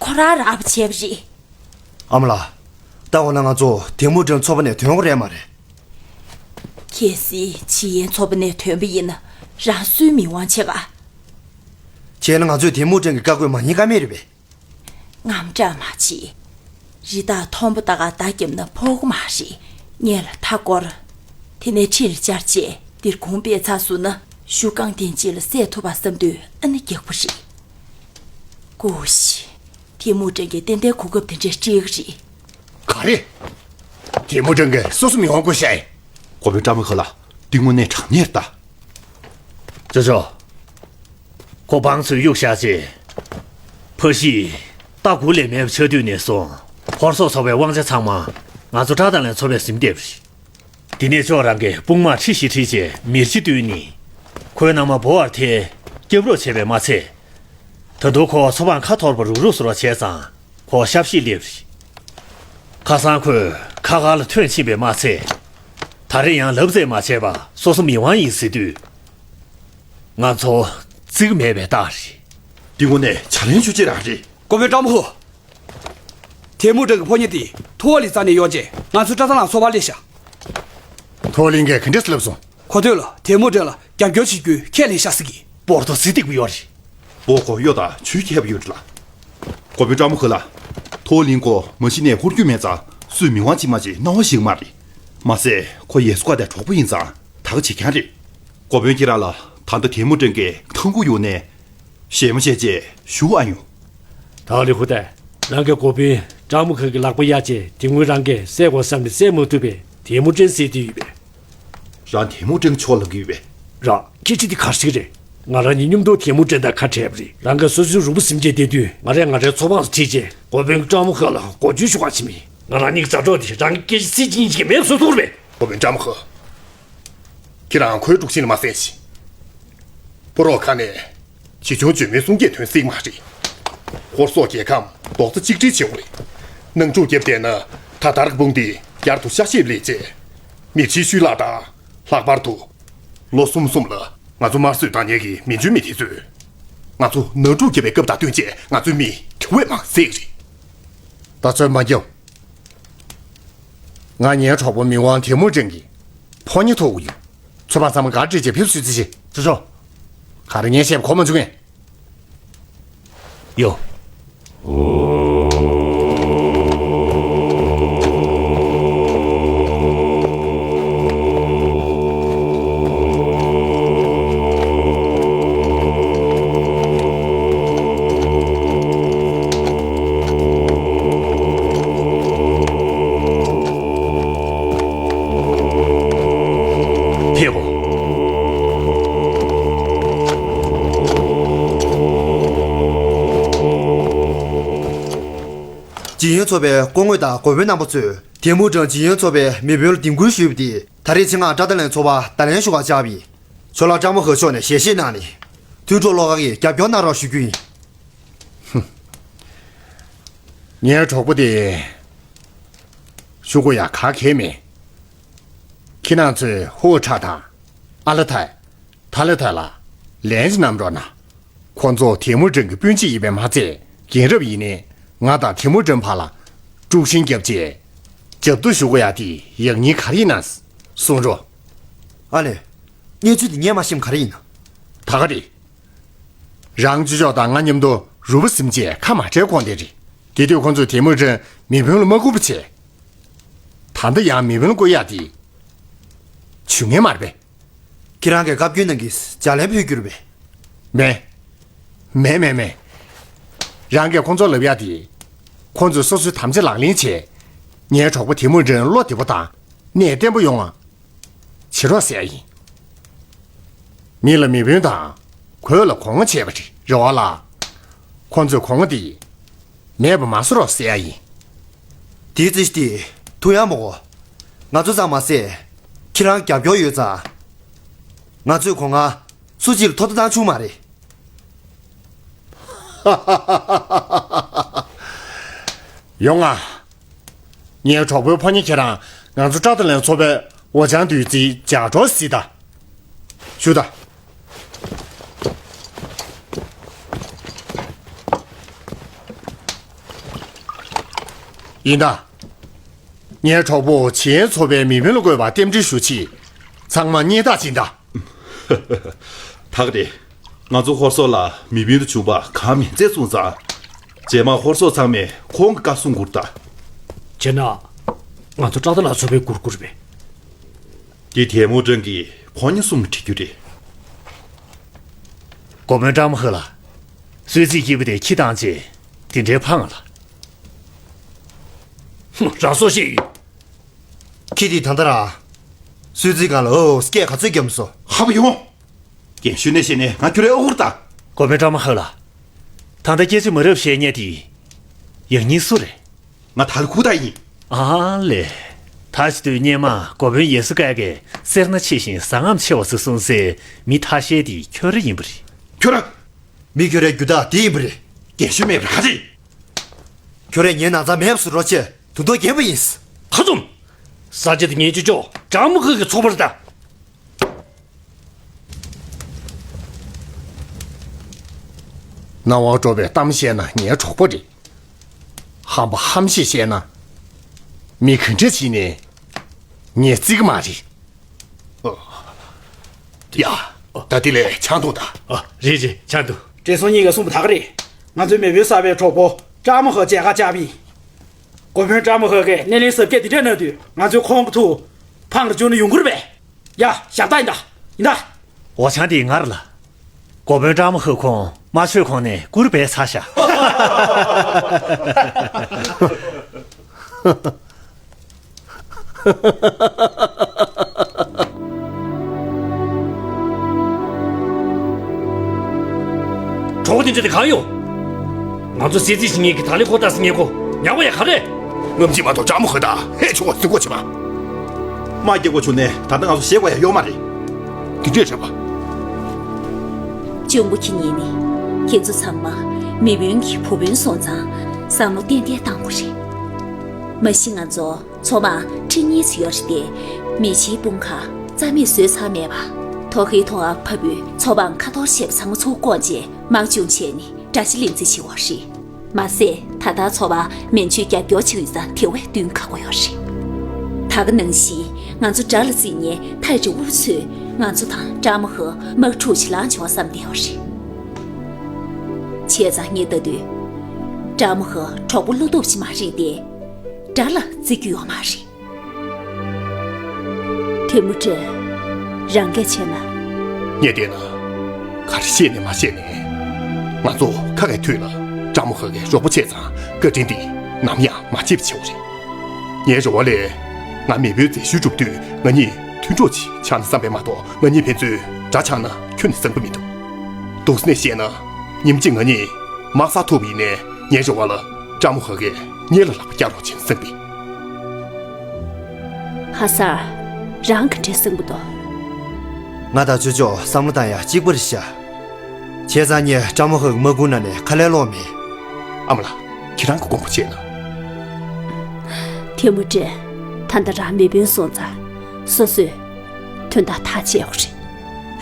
ཁོ་རང་རག་པ་བྱས་པ་རེད། ཨ་མ་ལགས། ད་འོ་ན་ང་ཚོ་ཐལ་མོ་སྒྲ་མཚོ་པ་ནས་ཐོན་དགོས་རེད་མ་རེད། གལ་སྲིད་ཇི་ཡན་མཚོ་པ་ནས་ཐོན་པ་ཡིན་ན་རང་སུའི་མི་དབང་བྱེད་ག་བྱས་ན་ང་ཚོས་ཐལ་མོ་སྒྲ་གི་བཀའ་བཀོད་མ་ཉན་ཀ་མེད་རེད་པས། དངངས་སྐྲག་མ་བྱེད། རི་དྭགས་མཐོན་པོ་ལྟ་ག་བརྡ་བརྒྱབ་ན་ཕོག་གི་མ་རེད། སྔོན་ལ་མཐའ་བསྐོར། དེ་ནས་ཁྲིར་བཅར་རྗེས་འདིར་གོང་སྤེལ་ཚར་སོང་ན་གཞུ་རྐང་སྟེང་གཅིག་ལ་བསད་ཐུབ་པ་བསམ་དུས་ཨ་ནི་རྒྱག་པ་རེད། ཀུ་ཤི། ཐལ་མོ་སྒྲ་གིས་ཏན་ཏན་གོ་སྐབས་དེ་འདྲས་སྤྲད་ཀྱི་རེད། ག་རེ། ཐལ་མོ་སྒྲ་གིས་སོ་སོ་མི་དབང་བསྐུར་ཤག་ཨེ། འགོ་དཔོན་བཀྲ་མ་ཁ་ལ། འདི་དངོས་གནས་དྲང་གནས་རེད་ད། ཅོ་ཅོ། ཁོ་བང་ཚོས་གཡུག་བཞག་རྗེས། ཕ་གཞིས། རྟ་དགུ་ལས་མེད་པ་ཆགས་དུས་ནས་བཟུང་། ཧོར་སོག་ཚོ་པའི་དབང་ཆ་ཚང་མ། ང་ཚོ་བཀྲ་དང་ལན་ཚོ་པས་ཟིན་བསྡད་པ་རེད། འདི་ནས་ཅོག་རང་གིས་དཔུང་དམག་ཁྲི་བཞི་ཁྲིད་རྗེས་མིར་ཅི་བཏུལ་ནས། ཁོའི་མནའ་མ་བོ་ཨར་ཐེ། སྐྱབས་རོགས་བྱས་པས་མ་ཚད། ད་དུང་ཁོ་མཚོ་འཕང་ཁ་འཐོར་པ་རུག་རུག་བཟོ་རོགས་བྱས་ཙང་། ཁོ་ཞབས་ཕྱི་སླེབས་རེད། ཁ་སང་ཁོས་ཁ་ཁ་ལ་ཐོན་ཕྱིན་པས་མ་ཚད། ད་རེས་ཡང་ལབ་རྩེས་མ་བྱས་པར་སོ་སོ་མི་དབང་ཡིན་ཟེར་དུས། ང་ཚོ་རྩིས་མེད་པའི་རྟགས་རེད། འདི་དངོས་གནས་བྱ་ལན་ཆུ་ཆེ་རང་རེད། འགོ་དཔོན་ཀྲང་མོ་ཧོ། ཐལ་མོ་སྒྲ་གི་ཕོ་ཉ་དེ་ཐོ་ལི་རྩ་ནས་གཡོག་རྗེས་ང་ཚོ་བཀྲ་ཐང་ལ་འཚོ་བར་སླེབས་ཤག་ཐོ་ལིང་གིས་ག་འདྲས་ལབ་སོང་། ཁོ་ཐོས་ལ་ཐལ་མོ་སྒྲ་ལ་རྒྱབ་སྐྱོར་བྱེད་རྒྱུའི་ཁས་ལེན་ཤག་ཟེར་གི། སྤོར་ཏོ་ཚིག་སྡིག་པོ་ཡོད་རེད། སྤོ་ཁོ་གཡོ་དང་ཆུའི་ཁྱད་པར་ཡོད་རེད་ལ། འགོ་དཔོན་ཀྲང་མོ་ཧོ་ལ། ཐོ་ལིང་ཁོ་མ་གཞི་ནས་ཧོར་རྒྱུད་མེད་ཙང་སུས་མི་དབང་ཅིག་མ་ཅིག་གནང་བ་ཞིག་མ་རེད། མ་ཟད་ཁོ་ཡེ་སུ་ཀ་དང་གྲོགས་པོ་ཡིན་ཙང་ད་ག་བྱེད་མཁན་རེད། འགོ་དཔོན་ཁྱེད་རང་ལ་ད་ལྟ་ཐལ་མོ་སྒྲ་གིས་ཐང་གུ་གཡུགས་ནས། ཞེ་མ་བྱས་རྗེས་ཞུ་ཨ་ཡོང་། ད་ལི་ཧུ་ཏེ། རང་གི་འགོ་དཔོན་ཀྲང་མོ་ཧོ་གི་ལག་པ་གཡར་རྗེས་དེ་སྔོན་རང་གིས་བསད་དགོས་བསམ་ནས་བསད་མ་ཐུབ་པའི་ཐལ་མོ་སྒྲ་བསད་དུས་ཡོད་པས། རང་ཐལ་མོ་སྒྲ་ཆོག་ལབ་ཀྱི་ཡོད་པས། རང་སྐད་ཆ་འདི་ག་རེ་ཟེར་གི་རེད། ང་རང་ཉིད་མཉམ་དུ་ཐལ་མོ་སྒྲ་དང་ཁ་བྲལ་བ་རེད། རང་གིས་སོ་སོའི་རུས་པ་ཟིན་བྱས་བསྡད་དུས་ང་རས་ང་རའི་ཚོ་པ་ཚོ་ཁྲིད་རྗེས་འགོ་དཔོན་ཀྲང་མོ་ཧོ་ལ་མགོ་སྐྱོར་ཞུ་ག་ཕྱིན་མིན། ང་རང་གཉིས་ཀྱི་མཛའ་གྲོགས་དེ་རང་གི་སྐད་ཆ་ཚིག་གཅིག་གཉིས་ཀྱིས་མེད་པ་བཟོ་ཐུབ་རེད་པས། འགོ་དཔོན་ཀྲང་མོ་ཧོ། ཁྱེད་རང་ཁོའི་དཀྲུག་ཤིང་ལ་མ་གསན་ཞིག་སྤོ་རོག་ཁ་ནས། ཆེ་ཆུང་འཇོན་མིན་གསུང་སྐད་ཐོན་སྲིད་མ་རེད། ཧོར་སོག་རྒྱལ་ཁམས་རྡོག་རྩ་གཅིག་སྒྲིལ་བྱེད་དགོས་རེད། ནང་འཁྲུག་བརྒྱབ་བསྡད་ན་ད་ལྟར་གྱི་དཔུང་སྡེ་བསྐྱར་དུ་ཤ་ཞེས་སླེབས་རྗེས། མིར་ཆི་ཤུལ་ལགས་དང་ལྷག་པར་དུ། ལོ་གསུམ་གསུམ་ལ་ང་ཚོ་དམར་གསོད་བཏང་མཁན་གྱི་མི་འཇོན་མི་དེ་ཚོས། ང་ཚོ་ནང་འཁྲུག་བརྒྱབ་པའི་སྐབས་དང་བསྟུན་བྱས་ང་ཚོའི་མི་དེ་བས་མང་བསད་ཀྱི་རེད། ད་ཚོད་མ་རྒྱབ། ང་ངའི་གྲོགས་པོ་མི་དབང་ཐལ་མོ་སྒྲ་གི་ཕོ་ཉ་ཐུག་གི་ཡོད། ཚོ་པ་ཚང་མ་ག་འདྲ་བྱས་ཕེབས་བསུ་རྩིས་བྱེད། ཅོ་ཅོ། ག་རེ་ངས་བཤད་པ་གོ་མ་བཅུག་ངས། ཡོ། ཇིན་ཡོན་ཚོགས་པའི་སྐུ་ངོ་དང་འགོ་དཔོན་རྣམ་པ་ཚོས་ཐེ་མུ་ཀྲང་ཇིན་ཡོན་ཚོགས་པའི་མི་དཔོན་ལ་དིམ་འགུལ་ཞུས་པ་དེ་ད་རེས་ཆེད་མངགས་ཀྲ་ཏ་ལན་ཚོགས་པ་བརྡ་ལན་ཞུ་གར་བཅར་བ་ཡིན། ཇོ་ལགས་ཀྲ་མོ་ཧེ་མཆོག་ནས་ཞལ་བཞེས་གནང་ནས་མཐུན་གྲོགས་བློ་དགའ་གིས་རྒྱབ་སྐྱོར་གནང་རོགས་ཞུ་རྒྱུ་ཡིན། ངའི་གྲོགས་པོ་དེ་ཞུ་དགོས་ཡ་ག་གེ་མེད། ཁྱེད་རང་ཚོས་ཧུའུ་ཁྲ་དང་ཨ་ལ་ཐའི། ཐ་ལ་ཐ་ལ་ལན་ཅིག་གནང་རོགས་གནང་། ཁོང་ཚོ་ཐེ་མུ་ཀྲང་གི་སྤུན་མཆེད་ཡིན་པས་མ་ཚད་རྒན་རབས་ཡིན་ནའི་ང་དང་ཐེ་མུ་ཀྲང་བར་ལ་དཀྲུག་ཤིང་བརྒྱབ་བྱས་རྒྱབ་གཏོར་ཞུ་དགོས་ཡ་དེ་ཡག་ཉེས་ག་རེ་ཡིན་ན་གསུང་རོགས། ཨ་ལས། གནས་ཚུལ་འདི་ངས་མ་ཤེས་པ་ག་རེ་ཡིན་ན། ད་ག་རེད། རང་ཅོ་ཅོག་དང་ང་མཉམ་དུ་རུས་པ་ཟིན་བྱས་ཁ་མ་བྲལ་གོང་དེ་རེད། དེ་དུས་ཁོང་ཚོས་ཐེ་མུ་ཀྲང་མི་དཔོན་ལ་མ་བཀུར་བ་བྱས། ད་ལྟ་ཡང་མི་དཔོན་ལ་བཀུར་ཡ་དེ་བྱུས་ངན་མ་རེད་པས། ཁྱེད་རང་གིས་བཀའ་བཀྱོན་གནང་གིས་ལྗགས་ལན་ཕུལ་རྒྱུ་རེད་པས། མེད། མེད་མེད་མེད། རང་གིས་ཁོང་ཚོར་ལབ་ཡ་དེ། ཁོང་ཚོས་སོ་སོའི་དམ་བཅའ་ལག་ལེན་བྱས། ངའི་གྲོགས་པོ་ཐེ་མུ་ཀྲང་བློ་བདེ་པོ་དང་གནས་བརྟན་པོ་ཡོང་བ་བྱེད་རོགས་ཟེར་ཡ་ཡིན། མི་ལ་མི་དཔོན་དང་གོས་ལ་གོང་བྱས་པ་རེད་རེད་བ་ལ། ཁོང་ཚོས་གོང་དེ་མེད་པ་མ་བཟོ་རོགས་ཟེར་ཡ་ཡིན། དེའི་རྩིས་གཞི་དེ་ཐུག་ཡ་མོ་གོ། ང་ཚོ་ཚང་མ་ཟེར། ཁྱེད་རང་རྒྱབ་སྐྱོར་ཡོད་ཙང་། ང་ཚོས་གོང་ང་སུ་གཅིག་ལ་ཐོབ་ཐང་བྱུང་མ་རེད། ཡོང་ང་། ངའི་གྲོགས་པོའི་ཕོ་ཉ་ཁྱེད་རང་ང་ཚོ་ཀྲ་ཏ་ལན་ཚོགས་པའི་འོ་ཅང་བདུད་རྩིའི་ལྗགས་སྒྲོག་གཟིགས་དང་། ཞུ་དང་། ཡིན་ད། ངའི་གྲོགས་པོ་ཇིན་ཡོན་ཚོགས་པའི་མི་དཔོན་ལ་བསྐོས་པ་རྟེན་འབྲེལ་ཞུ་ཆེད། ཚང་མ་སྙན་ཐག་ཕྱིན་དང་། ད་ག་རེད། ང་ཚོ་ཧོར་སོག་ལ་མི་དཔོན་དུ་བྱུང་བ་གང་མིན་ཚད་སོང་ཙང་། རྗེས་མ་ཧོར་སོག་ཚང་མས་ཁོང་གི་བཀའ་གསུང་བསྐུར་དང་། བྱས་ན། ང་ཚོ་ཀྲ་ཏ་ལ་ཚོགས་པའི་གུར་གུར་རེད་པས། འདི་ཐལ་མོ་སྒྲོན་གྱི་ཕོ་ཉ་གསུམ་ལ་འཁྲི་རྒྱུ་རེད། འགོ་དཔོན་ཀྲ་མོ་ཧེ་ལགས། གསོལ་ཚིགས་སྐྱིད་པོ་དེ་ཁྱི་བཏང་རྗེས་དེ་འདྲའི་ཕངས་ལ། ཧུམ། རང་སྲོག་ཤི། ཁྱི་དེ་ད་ལྟ་ར། གསོལ་ཚིགས་སྒང་ལ་ཨོ་སྐད་ག་ཚོད་བརྒྱབ་མ་སོང་། ཧ་པ་ཡོང་། རྒན་གཞོན་ནས་བཤད་ནས་ང་ཁྱོད་རའི་ཨོ་ཁུར་ད། འགོ་དཔོན་ཀྲ་མོ་ཧེ་ལགས། ད་ལྟ་སྐད་ཆ་མ་རབས་བཤད་མཁན་དེ། ཡང་སྙིང་སུ་རེད། ང་ད་ལ་ཁུག་ཐག་ཡིན། ཨ་ལས། ད་ཅི་དུས་སྙེ་མ་འགོ་དཔོན་ཡེ་སུ་ཀ་གིས་སེར་སྣ་ཆེ་ཞིང་ཟ་རྔམ་ཆེ་བ་ཟེར་གསུངས་སའི་མི་ཐ་ཤལ་དེ་ཁྱོད་རང་ཡིན་པ་རེད། ཁྱོད་རང་། མི་ཁྱོད་རའི་རྒྱུ་དག་དེ་ཡིན་པ་རེད། རྒན་གཞོན་མེད་པར་ཁ་ཅིག་ཁྱོད་རས་ངའི་ན་ཚ་མེད་པ་བཟོ་རོགས་བྱས་དུ་མདོ་རྒྱས་པ་ཡིན། ཁ་ཚུམ། ས་ཆ་དེ་ངའི་ཅོ་ཅོག་ཀྲ་མོ་ཧེ་གི་ཚོགས་པ་རེད་ད། སྣང་བ་འགྲོ་བའི་གཏམ་བཤད་ན་ངའི་གྲོགས་པོ་རེད། ཧམ་པ་ཧམ་བཤད་བཤད་ན། མི་ག་འདྲ་བྱས་ནས་ངས་བརྩི་གི་མ་རེད། ཡ། ད་དེ་ལས་ཆང་འཐུང་དང་། ཨ། རེད་རེད། ཆང་འཐུང་། བགྲེས་སོང་གཉིས་ཀས་གསུངས་པ་ད་ག་རེད། ང་ཚོའི་མེས་པོའི་གསར་པའི་གྲོགས་པོ་ཀྲ་མོ་ཧེ་མཇལ་ཁ་བཅར་བ་ཡིན། འགོ་དཔོན་ཀྲ་མོ་ཧེ་གིས་སྣེ་ལེན་གཟབ་རྒྱས་འདི་འདྲ་གནང་དུས་ང་ཚོའི་ཁོང་གི་ཐུགས་ཕངས་རུ་བཅུག་ན་ཡོང་གི་རེད་པས། ཡ། ཞབས་ཏག་ཡིན་ད། ཡིན་ད། འོ་ཆང་དེ་ངར་ལ། འགོ་དཔོན་ཀྲ་མོ་ཧེ་ཁོང་མ་ཆོད་གོང་ནས་བཀུར་བས་ཚར་ཤག་གྲོགས་དེ་འདྲ་དེ་གང་ཡོད། ང་ཚོ་སེ་ཙི་ཞིག་ཉིད་ཀྱི་ད་ལི་ཁོ་ཏ་སི་ཉེ་ཁོ་ཉག་པ་ཡ་ག་རེ། ངམ་ཅི་མ་གཏོགས་ཀྲ་མོ་ཧེ་ད་ཧེ་ཆུང་བ་སུ་གོ་ཆི་མ། མ་སྐྱེ་གོ་ཆུང་ནས་ད་ལྟ་ང་ཚོ་ཞེད་དགོས་ཡ་ཡོད་མ་རེད། དེ་འདྲས་རེད་པ། གཅུང་པོ་ཁྱེད་ཉིད་ནི་ཁྱེད་ཚོ་ཚང་མ་མི་དཔོན་གྱི་བུ་དཔོན་སོང་ཙང་བསམ་བློ་ཏན་ཏན་གཏང་དགོས་རེད། མ་གཞི་ང་ཚོ་ཚོ་པའང་ཁྲི་གཉིས་ཙམ་ཡོད་རེད་དེ། མི་ཕྱིའི་དཔུང་ཁག་རྩ་མེད་བཟོས་ཚར་མེད་པ། ཐོ་ཁའི་ཐོག་ཨ་ཕ་བུས་ཚོ་པའང་ཁ་ཐོར་བྱས་པ་ཚང་མ་ཚུར་བཀོག་རྗེས་དམག་སྦྱོང་བྱས་ནས་དགྲ་ཤ་ལེན་རྩིས་བྱེད་དགོས་རེད། མ་ཟད་ད་ལྟ་ཚོ་པ་མན་ཆོད་རྒྱབ་སྐྱོར་བྱེད་ཀྱི་ཡོད་ཙང་དེ་བས་བསྟུན་ཁག་པོ་ཡོད་རེད། ད་ག་ནང་བཞིན་ང་ཚོ་དགྲ་ལ་བརྩིས་ནས་ཐའི་ཅི་ཝུ་ཚོས་ང་ཚོ་དང་ཀྲ་མོ་ཧེ་དམག་འཁྲུག་ཅིག་ལངས་བྱུང་བ་བསམ་བསྡད་ཡོད་རེད། བྱས་ཙང་ངས་ལྟ་དུས། ཀྲ་མོ་ཧེ་གྲོགས་པོ་བློ་སྟོབས་ཅིག་མ་རེད་དེ། དགྲ་ལ་བརྩི་རྒྱུ་ཡོད་མ་རེད། ཐེ་མུ་ཀྲང་། རང་སྐད་ཆེ་ན། ངས་བལྟས་ན། ག་རེ་བཤད་ནས་མ་བཤད་ནས། ང་ཚོ་ཁ་ཁའི་དུས་ལ་ཀྲ་མོ་ཧེ་གི་རོགས་པ་བྱས་ཙང་བཀའ་དྲིན་འདི་ནམ་ཡང་མ་བརྗེད་པ་བྱེད་དགོས་རེད། ངའི་རེ་བ་ལས། ང་མེས་པོའི་མཛད་ཤུལ་གྲུབ་དུས་ང་གཉིས་མཐུན་གྲོགས་ཅིག་ཆགས་ན་བསམ་པས་མ་གཏོགས་ང་གཉིས་ཕན་ཚུན་དགྲ་ཆགས་ན་ཁྱོན་ནས་བཟང་པོ་མི་འདུག་འདུག་སེ་ནས་བཤད་ན། ཉིན་གཅིག་ང་གཉིས་དམག་སར་ཐུག་པ་ཡིན་ནའི་ངའི་རེ་བ་ལ། ཀྲ་མོ་ཧ་གིས་ངེད་ལ་ལག་པ་བརྐྱངས་རོགས་བྱེད་གསུངས་པས། ཧ་སར། རང་ག་འདྲས་གསུངས་པ་འདུག་ང་དང་ཅོ་ཅོ་བསམ་བློ་བཏང་ཡ་གཅིག་པ་རེད་ཤག་བྱས་ཙང་ངས་ཀྲ་མོ་ཧ་གི་མ་སྐུལ་ན་ནས་ཁ་ལན་སློག་མེད། ཨ་མ་ལགས། ཁྱེད་རང་གི་དགོངས་པ་བྱས་ན། ཐེ་མུ་ཅིན། ད་ལྟ་རང་མེས་དཔོན་སོང་ཙང་། སོ་སོས་དོན་དག་ཐག་བཅད་དགོས་རེད།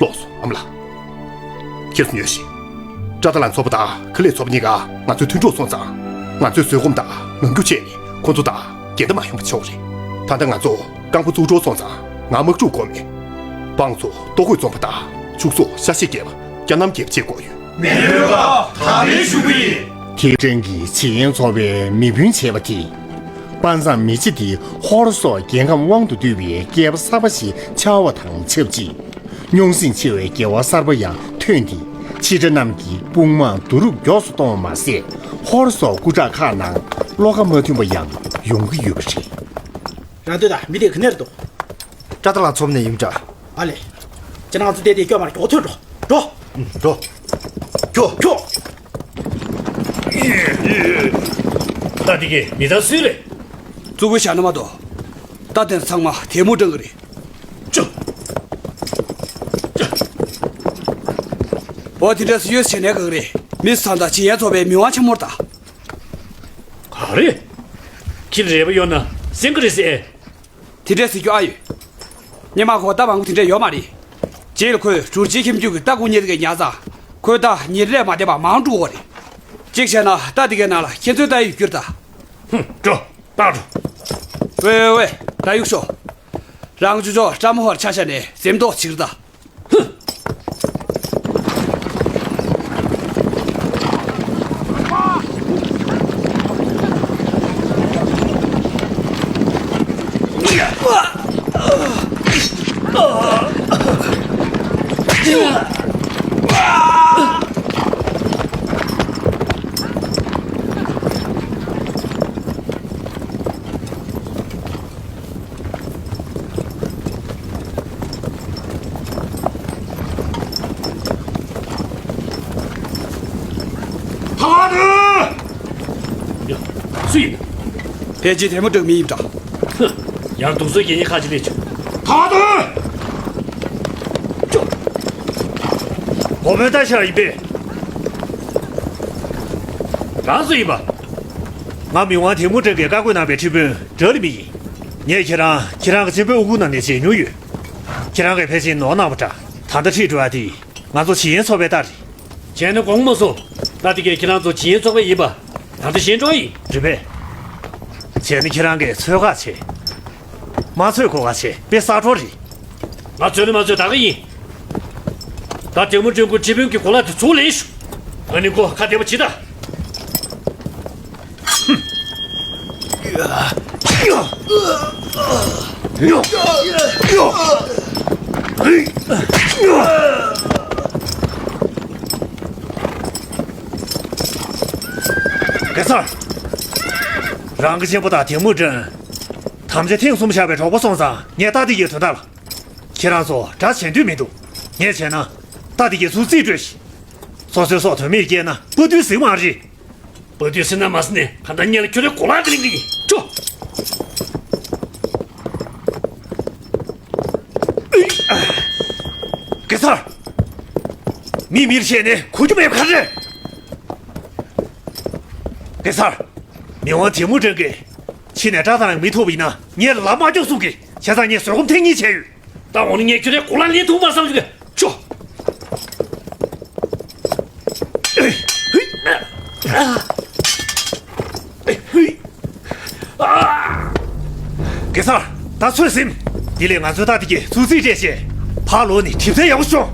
ལོག་སོང་ཨ་མ་ལགས། ཁྱེད་ཚོ་ཉོན་ཞིག་ཀྲ་ཏ་ལན་ཚོ་པ་དང་ཁི་ལེ་ཚོ་པ་གཉིས་ཀ་ང་ཚོའི་མཐུན་གྲོགས་སོང་ཙང་། ང་ཚོས་བཟོད་སྒོམ་དང་ངང་རྒྱུག་བྱས་ནས་ཁོ་ཚོ་དང་འགལ་ཟླ་མ་ཡོང་པ་བྱེད་དགོས་རེད། ད་ལྟ་ང་ཚོ་རྐང་པ་བཙུགས་འགྲོ་སོང་ཙང་ང་དམག་འཁྲུག་དགོས་མེད། འབངས་ཚོ་ལྟོ་གོས་འཛོམས་པ་དང་ཕྱུགས་ཟོག་ཤ་ཤེད་རྒྱས་པ་སྐྱ་སྣམ་རྒྱས་པ་བཅས་དགོས་ཡོད། མེས་པོའི་བཀའ་དང་ལེན་ཞུ་གི་ཡིན། ཐེའུ་ཀྲེང་གིས་ཇི་ཡན་ཚོ་པའི་མི་དཔོན་བྱས་པ་དེས། དཔའ་མཛངས་མི་སྤྱི་དེ་ཧོར་སོག་རྒྱལ་ཁམས་དབང་དུ་བསྡུས་པའི་རྒྱལ་པོ་གསར་པ་ཞིག་ཆགས་པ་དང་ཆབས་ཅིག་རྙོག་ཟིང་ཆེ་བའི་རྒྱལ་བ་གསར་པ་ཡང་ཐོན་ཏེ། ཕྱི་དགྲ་རྣམས་ཀྱི་དཔུང་དམག་བསྡུ་རུབ་མགྱོགས་སུ་གཏོང་བ་མ་ཟད། ཧོར་སོག་སྐུ་དྲག་ཁག་ནང་བློ་ཁ་མ་མཐུན་པ་ཡང་ཡོང་གི་ཡོད་པ་རེད། རང་ལྟོས་དང་མི་དེ་ག་ནས་རེད་འདུག་ཀྲ་ཏ་ལ་ཚོམ་ནས་ཡིན་འདྲ། ཨ་ལེ། ཁྱེད་རང་ཚོ་བལྟས་ཏེ་སྐྱོ་མར་མགྱོགས་ཐོན་འགྲོ། འགྲོ། ཨུ། འགྲོ། ཁྱོ། ཁྱོ། ད་དེ་གའི་མི་དང་སུ་རེད། གཙུག་པོའི་ཞྭ་ནུ་མ་དོ། ད་དེ་ཚང་མ་ཐེ་མུ་ཀྲང་གི་རེད། ཅུ། འོ་དེ་འདྲ་སུ་ཡོད་བྱས་ནས་ག་གི་རེད། མི་སང་ད་ཇི་ཡན་ཚོ་པའི་མི་དབང་ཆེན་མོར་ད། ག་རེ། ཁྱི་རེ་བ་ཡོད་ན་སེང་ག་རེ་ཟེར། དེ་འདྲས་ཟེར་རྒྱུ་ཨ་ཡོད། སྔོན་མ་ཁོ་རྟ་མང་པོ་དེ་འདྲས་ཡོད་མ་རེད། རྗེས་ལ་ཁོས་གྲུ་ཆེན་ཁྱིམ་རྒྱུད་ཀྱི་རྟ་དགུ་གཉེར་གི་ཉར་ཙང་། ཁོའི་རྟ་གཉེར་ལས་མ་བསྡད་པ་མང་འགྲོ་བ་རེད། གཅིག་བྱས་ན་རྟ་དེ་གའི་ནང་ལ་ཁྱེད་ཚོའི་རྟ་ཡོད་རྒྱུ་རེད་ད། ཧུམ། འགྲོ། བཏང་འགྲོ། ཝེ་ཝེ་ཝེ། ད་གཡུག་ཤོག་རང་ཅོ་ཅོ་ཀྲ་མོ་ཧར་ཆ་བཞག་ནས་འཛེམ་དོགས་བྱེད་ཀྱི་རེད་ད། ཐང་ནུ། ཡ། སུ་ཡིན། ཕལ་ཆེར་ཐལ་མོ་སྦྲག་མི་ཡིན་འདྲ། ཧུ། ཡང་སྡུག་སོ་རྒྱན་ཡིན་ཁ་ཅིག་ལས་བྱུང་། ཐང་ནུ། ཅོ། གོ་བོན་ལྟ་ཤར་ཡིན་པས། རང་སུ་ཡིན་པ། ང་མི་དབང་ཐལ་མོ་སྦྲག་གིས་བཀའ་བཀོད་གནང་བའི་ཁྲི་དཔོན་གྲ་ལི་མི་ཡིན། ངས་ཁྱེད་རང་ཁྱེད་རང་གི་གཅེན་པོའི་དབུ་ཁུང་ནང་ནས་མཇལ་མྱོང་ཡོད། ཁྱེད་རང་གིས་ཕལ་ཆེར་ནོར་གནང་བ་འདྲ། ད་ལྟ་ཁྲིད་འགྲོ་བ་དེ་ང་ཚོ་ཇི་ཡན་ཚོ་པའི་རྟ་རེད། བྱས་ན་དགོངས་མ་སོང་། རྟ་དེ་གས་ཁྱེད་རང་ཚོ་ཇི་ཡན་ཚོ་པའི་ཡིན་པ། ད་ལྟ་ཤེས་འགྲོ་ཡིན། རེད་པས། བྱས་ན་ཁྱེད་རང་གིས་ཚོད་དཀའ་བྱས། མ་ཚོད་གོ་ག་བྱས་པའི་ས་གྲོགས་རེད། ང་ཚོད་ནི་མ་ཚོད་ད་ག་ཡིན། ད་དེ་མོ་ཀྲུང་གོ་ཁྲི་དཔོན་གྱི་གོ་ལ་དེ་ཚུར་ལེན་ཤོག་ཨ་ནི་ཁོ་ཁ་བདེ་པོ་བྱེད་ད། གེ་སར། རང་གི་གཅེན་པོ་དང་དེ་མུ་ཀྲན། དམ་བཅའ་ཐེངས་གསུམ་བཞག་པའི་གྲོགས་པོ་སོང་ཙང་ངས་རྟ་དེ་གའི་དོན་དག་ལ། ཁྱེད་རང་ཚོ་དགྲ་བྱེད་འདོད་མི་འདུག་ངས་བྱས་ན། རྟ་དེ་གའི་ཚུར་རྩིས་སྤྲོད་ཤིག་སོ་སོའི་སྲོག་དོན་མེད་བསྐྱལ་ན་དཔའ་རྟུལ་ཟིག་མ་རེད། དཔའ་རྟུལ་ཟེར་ན་མ་ཟེར་ནས་གང་ལྟར་ངས་ལ་ཁྱོད་རའི་གོ་ལག་དེ་ལེན་གི་ཡིན། ཅོ། གེ་སར། མི་མིར་བཤད་ནས་གོ་རྒྱུ་མེད་པ་ག་རེ་རེད། གེ་སར། མི་དབང་དེ་མུ་ཀྲན་གྱིས་ཕྱི་ནས་དགྲ་དང་མི་ཐུག་པ་ཡིན་ན་ངས་ལམ་མ་རྒྱག་གསུང་གི། བྱས་ཙང་ངས་བཟོད་སྒོམ་ཐེངས་གཉིས་བྱས་ཡོད། ད་འོ་ན་ངས་ཁྱོད་རའི་གོ་ལ་ལེན་ཐུབ་མ་བསམ་གི། ཅོ། གེ་སར། ད་ཚོད་ཟིན། དེ་ལས་ང་ཚོའི་རྟ་དེ་གའི་ཚུར་རྩིས་སྤྲད་བྱས། ཕར་ལོག་ནས་གྲིབ་ཚད་ཡག་པོ་ཤོག་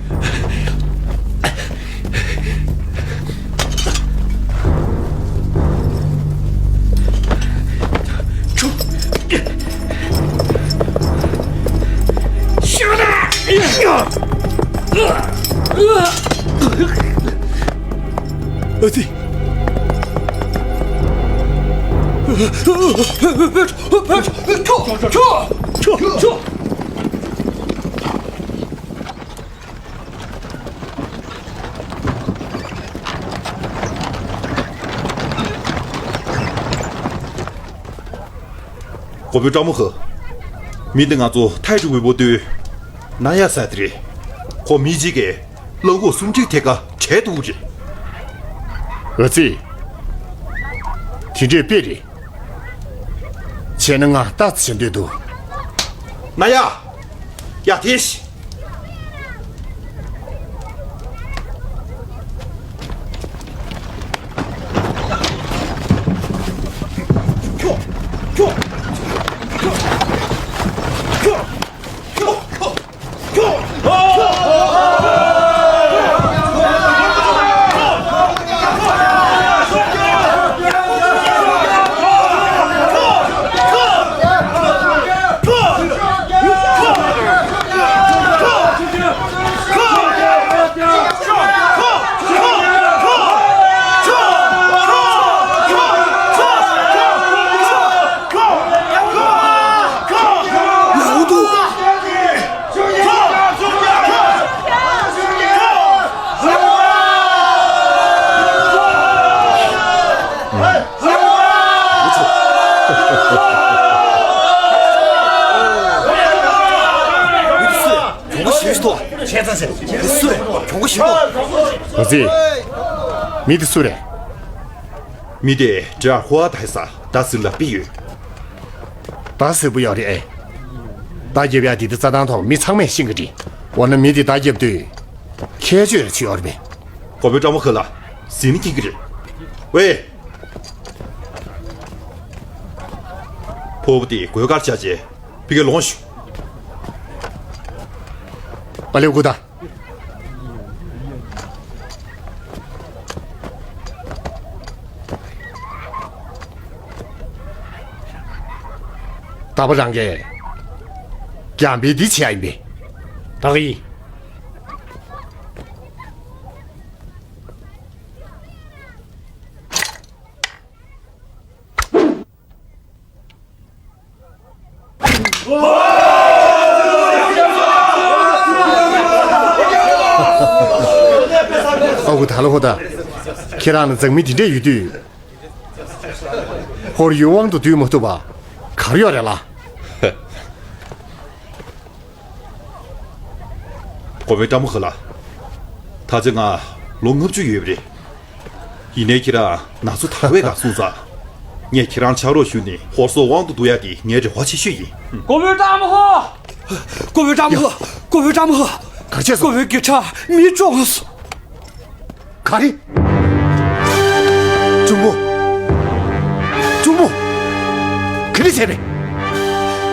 ཨ་ཙི། གོ་བོ་ཀྲང་མོ་ཧོ། མི་འདི་ང་ཚོ་ཐའི་ཀྲུང་བའི་བོ་དུ། ན་ཡ་ས་དེ་རེད། ཁོ་མི་གཅིག་གིས་གླང་གོག་སུམ་ཁྲི་ཐེ་ཀ་བྲལ་འདུག་རེད། ཨ་ཙི། དེ་འདྲས་དཔེ་རེད། བྱས་ན་ང་ལྟ་ཙམ་བྱེད་འདོད་འདུག་ན་ཡ། ཡ་དེ་ཤི། གྱོང་གུད་ཞིག་ཐོག་བྱས་ཙང་ཟེར། སུ་རེད། གྱོང་གུད་ཞིག་ཐོག་ཨ་ཙི། མི་དེ་སུ་རེད། མི་དེ་ཀྲ་ཧུ་ཨ་ད་ཧེ་ས་ད་སིར་ལ་པི་ཡོད། ད་སིར་པི་ཡོད་རེད་ཨེ། ད་རྒྱབ་ཡ་དེ་དེ་རྩྭ་ཐང་ཐོག་མི་ཚང་མས་ཤེས་ཀྱི་རེད། འོ་ན་མི་དེ་ད་རྒྱབ་དུས་ཁྱད་ཆོས་རེ་ཆུ་ཡོད་རེད་པས། གོ་བོ་ཀྲ་མོ་ཧོ་ལ་ཟིན་ནི་ཁྱེད་ཀྱི་རེད། ཝེ། ཕོ་བོ་དེ་གོས་དཀར་བྱ་བྱེད། ཕི་གེ་ལོངས་ཤིག་ཨ་ལེ་གུ་ད། ད་བ་རང་གས་རྒྱང་འབེན་འདི་བྱས་ཡིན་པས། ད་གི་ཡིན། ཨ་ཁུ་ད་ལོ་ཧོ་ད། ཁྱེད་རང་ལ་མཛངས་མི་དེ་འདྲས་ཡོད་དུས། ཧོར་ཡུལ་དབང་དུ་བསྡུས་མ་ཐུབ་པ་ག་རེ་ཡོད་རེད་ལ། གོ་བོ་ཀྲ་མོ་ཧོ་ལ། ད་ཆ་ང་ལོ་ལྔ་བཅུ་ཡོད་པ་རེད། ཡིན་ནའི་ཁྱེད་རང་ན་ཚོད་ཐར་བའི་སྐབས་སོང་ཙང་། ངས་ཁྱེད་རང་ཕྱག་རོགས་ཞུས་ནས་ཧོར་སོག་དབང་དུ་བསྡུ་ཡག་དེ་ངའི་རེ་བ་ཆེ་ཤོས་ཡིན། གོ་བོ་ཀྲ་མོ་ཧོ། གོ་བོ་ཀྲ་མོ་ཧོ། གོ་བོ་ཀྲ་མོ་ཧོ། ག་རེ་བྱས་སོང་། གོ་བོའི་རྒྱུ་ཆ་མི་བཀྲོངས་སོང་། ག་རེ། གཅུང་པོ། གཅུང་པོ། ག་རེ་བྱས་པས།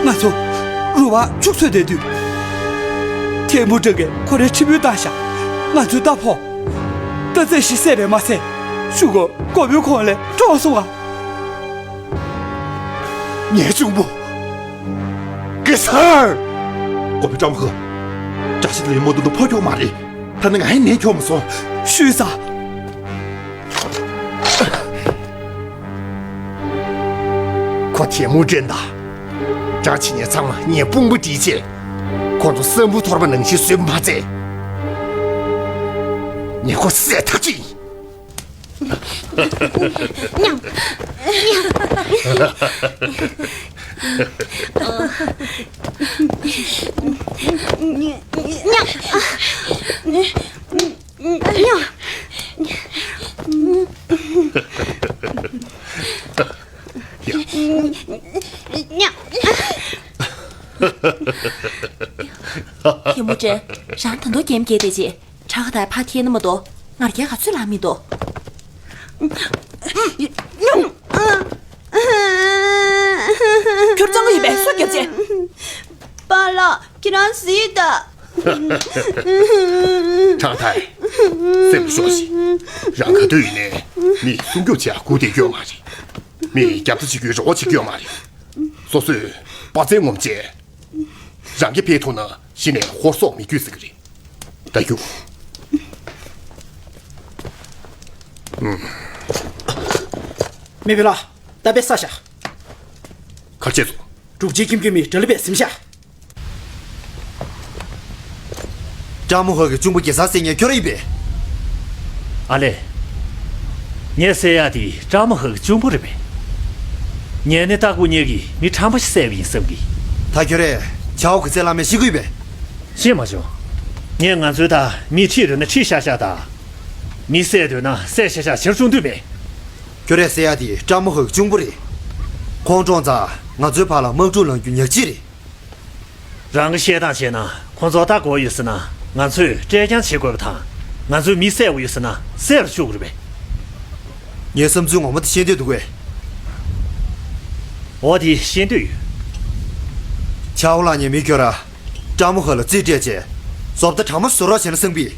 ང་ཚོ་རུ་བ་ཕྱུགས་འཚོས་བསྡད་དུས། ཐལ་མོ་སྒྲ་གིས་ཁོ་རའི་ཁྲི་འབུལ་བཏང་ཤག་ང་ཚོའི་རྟ་ཕོ། རྟ་རྩེད་ཞིག་བསད་པས་མ་ཚད། ཤུ་གོ་གོ་བོའི་ཁོང་ལས་བཀྲོངས་སོང་ང་། ངའི་གཅུང་པོ། གེ་སར། གོ་བོ་ཀྲ་མོ་ཧོ། བཀྲ་ཤིས་ལས་མོ་དུ་དུ་ཕོ་ཁྱོག་མ་རེད། ད་ནི་ང་ཡི་ནས་ཁྱོག་མ་སོང་། ཤུས་ས། ཁོ་ཐལ་མོ་སྒྲ་དང་། སྒྲ་ཇི་སྙེད་ཚང་མ་ངས་དཔུང་པ་བསྒྲིལ་བྱས། ཁོ་ཚོ་ས་འབུ་ཐོར་པ་ནང་བཞིན་བཟོས་པ་མ་ཚད། ངས་ཁོ་བསད་ཐག་ཆོད་ཡིན། ཉམས། ཉམས། ཉམས། ཉམས། ཐལ་མོ་སྒྲ། རང་ད་དུང་རྒྱན་བརྒྱབ་བསྡད་རྗེས། ཁྲག་ཁ་དར་ཕར་ཐལ་ན་མ་གཏོགས་ང་རྒྱལ་ག་ཚོད་ལངས་མི་འདུག་ཁྱོད་གཙང་གི་ཡིན་པས་སུ་རྒྱབ་ཅེས། པཱ་ལགས་ཁྱེད་རང་གཟིགས་དང་། ཁྲག་ཐར། སེམས་ཤོར་ཞིག་རང་ག་དུས་ཡིན་ནའི་མི་སྲུང་སྐྱོབ་བྱེད་ཡ་སྒུག་བསྡད་རྒྱུ་མ་རེད། མི་རྒྱབ་རྩ་བྱེད་རྒྱུའི་རེ་བ་བྱེད་རྒྱུ་མ་རེད། སོ་སོས་དཔའ་རྩལ་ངོམ་བྱས། རང་གི་ཕེ་ཐུག་ན་གཞི་ནས་ཧོར་སོག་མི་རྒྱུད་ཟེར་གི་རེད། ད་རྒྱུགས། མེ་བི་ལ། ད་པེ་ས་ཤ། གར་ཆེ་སོ། དྲུག་ཅུའི་ཁྱིམ་རྒྱུད་མི་དྲ་ལི་པས་ཟིན་ཤ། ཀྲ་མོ་ཧོ་གི་གཅུང་པོ་གེ་སར་བསད་མཁན་ཁྱོད་རང་ཡིན་པས། ཨ་ལེ། ངས་བསད་ཡག་དེ་ཀྲ་མོ་ཧོ་གི་གཅུང་པོ་རེད་པས། ངས་ནི་སྟག་ཕུ་གཉེར་གྱི་མི་ཁྲམ་པ་ཞིག་བསད་པ་ཡིན་བསམ་གི། ད་ཁྱོད་རས་ཆའོ་གི་རྩེ་ལ་མེ་ཤི་གུས་པས། ཤེས་མ་བྱུང་། ངས་ང་ཚོའི་ད་མི་ཁྲིད་རུ་ན་ཁྲིད་ཤག་ཤག་ད། མི་བསད་འདོད་ན་བསད་ཤག་ཤག་བྱར་བཅུག་འདོད་མེད། ཁྱོད་རས་བསད་ཡ་དེ་སྤྲ་མོ་ཧོ་གི་གཅུང་པོ་རེད། ཁོང་གྲོངས་ཙང་ང་ཚོའི་བར་ལ་དམག་འཁྲུག་ལངས་རྒྱུ་ཉག་གཅིག་རེད། རང་གི་བཤད་སྟངས་བྱས་ན་ཁོང་ཚོ་ལྟ་དགོས་ཡོད་ཟེར་ན་ང་ཚོས་བཀྲེས་རྐྱང་བྱེད་དགོས་པ་དང་། ང་ཚོའི་མི་བསད་དགོས་ཡོད་ཟེར་ན་བསད་རུ་བཅུག་དགོས་རེད་པས། ངའི་བསམ་ཚུལ་ངོ་མ་དེ་ཤེས་འདོད་འདུག་གས། འོ་དེ་ཤེས་འདོད་ཡོད། ཆའོ་ལགས་ངས་མི་ཁྱོད་ར་སྤྲ་མོ་ཧོ་ལ་རྩིས་སྤྲད་བྱས་བཟོ་ལྟ་གྲངས་མ་བཟོ་རོགས་བྱས་ན་བསམ་པས།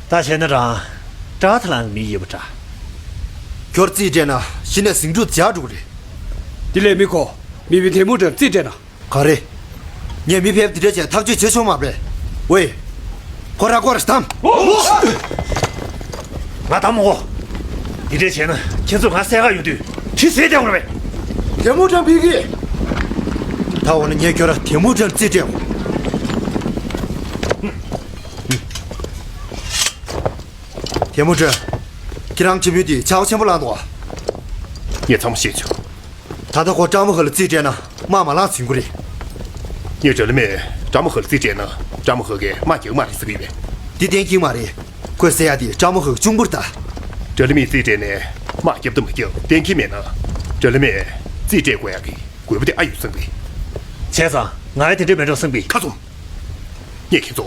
ད་བྱས་ན་རང་ཀྲ་ཐ་ལན་མི་ཡིན་པ་འདྲ། ཁྱོད་རྩིས་སྤྲད་ན་གཞི་ནས་ཟིང་འཁྲུག་འཇགས་འགྲོ་གི་རེད། དེ་ལས་མི་ཁོ་མི་བི་ཐེ་མུ་ཏྲན་རྩིས་སྤྲད་ན། ག་རེ། ངས་མི་ཕེབས་འདི་འདྲ་བྱས་ཐག་གཅོད་བྱེད་ཆོག་མ་རེད། ཝེ། ཁོ་ར་ཁོ་ར་སྟམ། ང་དམ་མོ། འདི་འདྲ་བྱས་ན་ཁྱེད་ཚོ་ང་བསད་ག་ཡོང་དུས་ཁྲི་ཟེར་བསྡད་འོང་རེད་པས། ཐེ་མུ་ཏྲན་ཕི་གི། ད་འོ་ན་ངས་ཁྱོད་ར་ཐེ་མུ་ཏྲན་རྩིས་སྤྲད་འོང་། ཐེ་མུ་ཏྲན། ཁྱེད་རང་ཁྲིམས་ཡུལ་དེ་ཆག་ཆེན་པོ་ལངས་འདུག་ཨ། ངས་ཚང་མ་ཤེས་བྱུང་། ད་ལྟ་ཁོ་ཀྲ་མོ་ཧོ་ལ་རྩིས་སྤྲད་ན་དམག་མ་ལངས་ཟིན་གྱི་རེད། ངས་འདྲ་ལི་མེ་ཀྲ་མོ་ཧོ་ལ་རྩིས་སྤྲད་ན་ཀྲ་མོ་ཧོ་གིས་དམག་རྒྱག་མ་རེད་ཟེར་གྱི་ཡོད་པས། འདི་གཏན་འཁེལ་མ་རེད། ཁོས་ཟེར་ཡ་དེ་ཀྲ་མོ་ཧོ་གི་གཅུང་པོ་རེད་ད། འདྲ་ལི་མེ་རྩིས་སྤྲད་ནས་དམག་རྒྱབ་དང་མ་རྒྱབ་གཏན་འཁེལ་མེད་ན། འདྲ་ལི་མེ་རྩིས་སྤྲད་དགོས་ཡ་གི་དགོས་པ་དེ་ཨ་ཡོད་བསམ་གི། བྱས་ཙང་ང་ཡ་དེ་འདྲ་མེད་འགྲོ་བསམ་གི། ཁ་ཚུམ། ངས་ཁྱེད་ཚོ་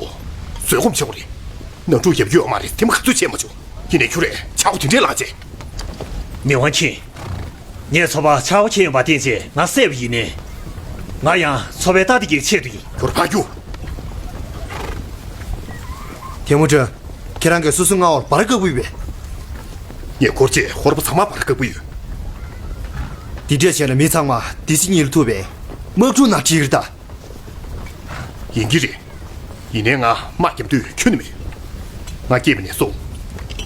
བཟོད་སྒོམ་བྱེད་དགོས་རེད། ནང་འཁྲུག་ཡོང་རྒྱུ་ཡོད་མ་རེད། དེ་མ་ག་ཚོད་བྱས་མ་བྱུང་། ཡིན་ནའི་ཁྱོད་རས་ཆག་སྒོ་དེ་འདྲས་ལངས་བྱས། མི་དབང་ཁྱེད། ངས་ཚོ་པ་ཆག་སྒོ་ཁྱེར་ཡོང་པ་བསྟན་བྱས་ང་བསད་པ་ཡིན་ནའི། ང་ཡང་ཚོ་པའི་རྟ་དེ་གའི་ཆེད་དུ་ཡིན། ཁྱོད་ཕར་རྒྱུགས། ཐེ་མུ་ཏྲན། ཁྱེད་རང་གིས་སོ་སོའི་མངའ་འོག་ལ་སྦར་བཀག་པོ་ཡོད་པས། ངས་འཁོར་བཅས་ཧོར་པ་ཚང་མ་སྦར་བཀག་པོ་ཡོད། འདི་འདྲས་བྱས་ན་མི་ཚང་མ་བདེ་སྐྱིད་གཉིད་ལ་ཐུག་པས། དམག་འཁྲུག་ནང་ཁྲིད་ཀྱི་རེད་ད། ཡིན་གྱི་རེད། ཡིན་ནའི་ང་དམག་རྒྱབ་འདོད་ཁྱོན་ནས་མེད། ང་སྐྱེས་པ་ནས་བཟུང་།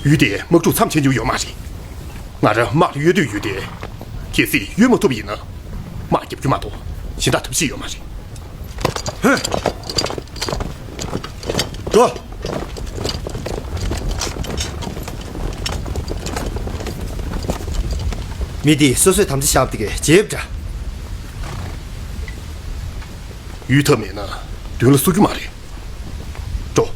ཡུལ་དེའི་དམག་འཁྲུག་མཚམས་ཆད་མྱོང་ཡོད་མ་རེད། ང་རང་དམག་ལ་གཡོལ་འདོད་ཡོད་དེ། གལ་སྲིད་གཡོལ་མ་ཐུབ་པ་ཡིན་ན། དམག་རྒྱབ་རྒྱུ་མ་གཏོགས་གཞན་དག་ཐབས་ཤེས་ཡོད་མ་རེད། ཧེ། འགྲོ། མི་དེས་སོ་སོའི་དམ་བཅའ་བཞག་པ་དེ་གའི་བརྗེད་པ་འདྲ། གཡུལ་ཐབས་མེད་ན་མདུན་ལ་སུ་རྒྱུ་མ་རེད། འགྲོ།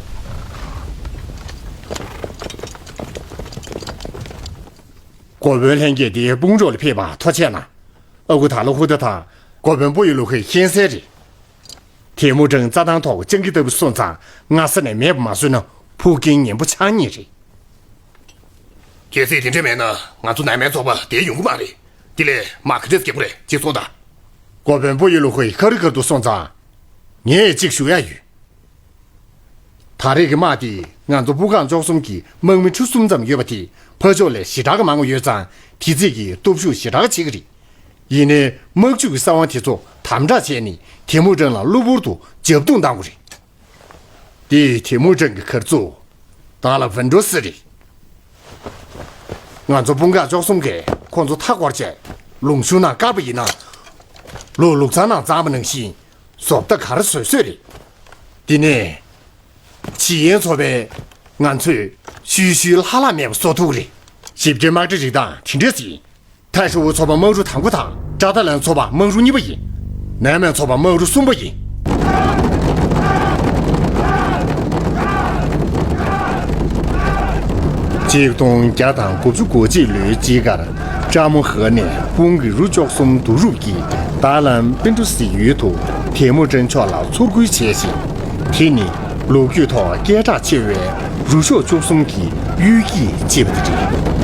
འགོ་དཔོན་ལྷན་རྒྱས་འདིའི་དཔུང་རོགས་ལ་ཕེབས་པར་ཐུགས་རྗེ་གནང་། ཨ་ཁུ་ད་ལོ་ཧུ་ད་དང་འགོ་དཔོན་པོ་ཡི་ལུ་ཧུའི་མཁྱེན་གསལ་རེད། ཐེ་མུ་ཏྲན་རྩྭ་ཐང་ཐོག་སྤྱང་ཀི་ལྟ་བུ་སོང་ཙང་སྔ་ས་ནས་མེད་པ་མ་བཟོས་ན་ཕུགས་རྒྱང་ངན་པོ་ཆགས་ངེས་རེད། གལ་སྲིད་དེ་འདྲ་མེད་ན་ང་ཚོ་ནང་མའི་ཚོགས་པ་དེ་ཡོང་གི་མ་རེད། དེ་ལས་དམག་ག་འདྲས་རྒྱག་དགོས་རེད་ཅེས་གསུངས་དང་། འགོ་དཔོན་པོ་ཡི་ལུ་ཧུའི་ཁ་རི་ཁ་ཐུག་སོང་ཙང་། ངས་གཅིག་ཞུ་ཡ་ཡོད། ད་རེས་ཀྱི་དམག་འདི་ང་ཚོ་སྤུ་རྐང་བཅུ་གསུམ་གྱི་དམག་མི་ཁྲི་གསུམ་ཙམ་ཡོད་པ་དེ་ཕར་ཕྱོགས་ལས་ཞེ་དྲག་གི་མང་བ་ཡོད་ཙང་དེ་རྩིས་ཀྱི་སྟོབས་ཤུགས་ཞེ་དྲག་ཆེ་གི་རེད། ཡིན་ནའི་དམག་ཇུས་ཀྱི་ས་དབང་དེ་ཚོ་དམ་དྲག་བྱས་ནས་ཐེ་མུ་ཀྲན་ལ་གློ་བུར་དུ་རྒྱབ་རྡུང་བཏང་དགོས་རེད། དེ་ཐེ་མུ་ཀྲན་གྱི་གར་བཙུགས་བདག་ལ་བིན་འགྲོ་སྲིད་རེད། ང་ཚོ་དཔུང་ཁག་བཅུ་གསུམ་གས་ཁོང་ཚོ་མཐའ་བསྐོར་བྱས་ལུང་ཤུར་ནང་བཀར་བ་ཡིན་ན། ལོ་ལུག་ཚང་ནང་བཙངས་པ་ནང་བཞིན་བཟོ་ལྟ་ག་རེ་བཟོས་བཟོས་རེད། དེ་ནས་ཇི་ཡན་ཚོ་པས་ང་ཚོས་ཤུལ་ཤུལ་ལྷ་ལྷ་མེད་པ་བཟོ་ཐུབ་ཀྱི་རེད། ཞིབ་ཕྲའི་དམག་གྲ་རིགས་སྟངས་དེ་འདྲས་ཡིན། ཐའི་ཧྲི་ཝུ་ཚོ་པ་དམག་རུ་དང་པོ་དང་ཀྲ་ཏ་ལན་ཚོ་པ་དམག་རུ་གཉིས་པ་ཡིན། ནན་མན་ཚོ་པ་དམག་རུ་གསུམ་པ་ཡིན། ཆིག་སྟོང་བརྒྱ་དང་དགུ་བཅུ་གོ་གཅིག་ལོའི་དཔྱིད་ཀར་ཀྲ་མོ་ཧ་ནས་དཔུང་གི་རུ་བཅུ་གསུམ་བསྡུ་རུབ་ཀྱིས་ཏཱ་ལན་པིན་ཏུ་སི་ཡུལ་དུ་ཐེ་མུ་ཀྲན་ཕྱོགས་ལ་ཚུར་རྒོལ་བྱས་ཤིང་། དེ་ནི་ལོ་རྒྱུས་ཐོག་སྐད་གྲགས་ཆེ་བའི་རུ་ཤོག་བཅུ་གསུམ་གྱི་གཡུལ་འགྱེད་ཅེས་པ་དེ་རེད།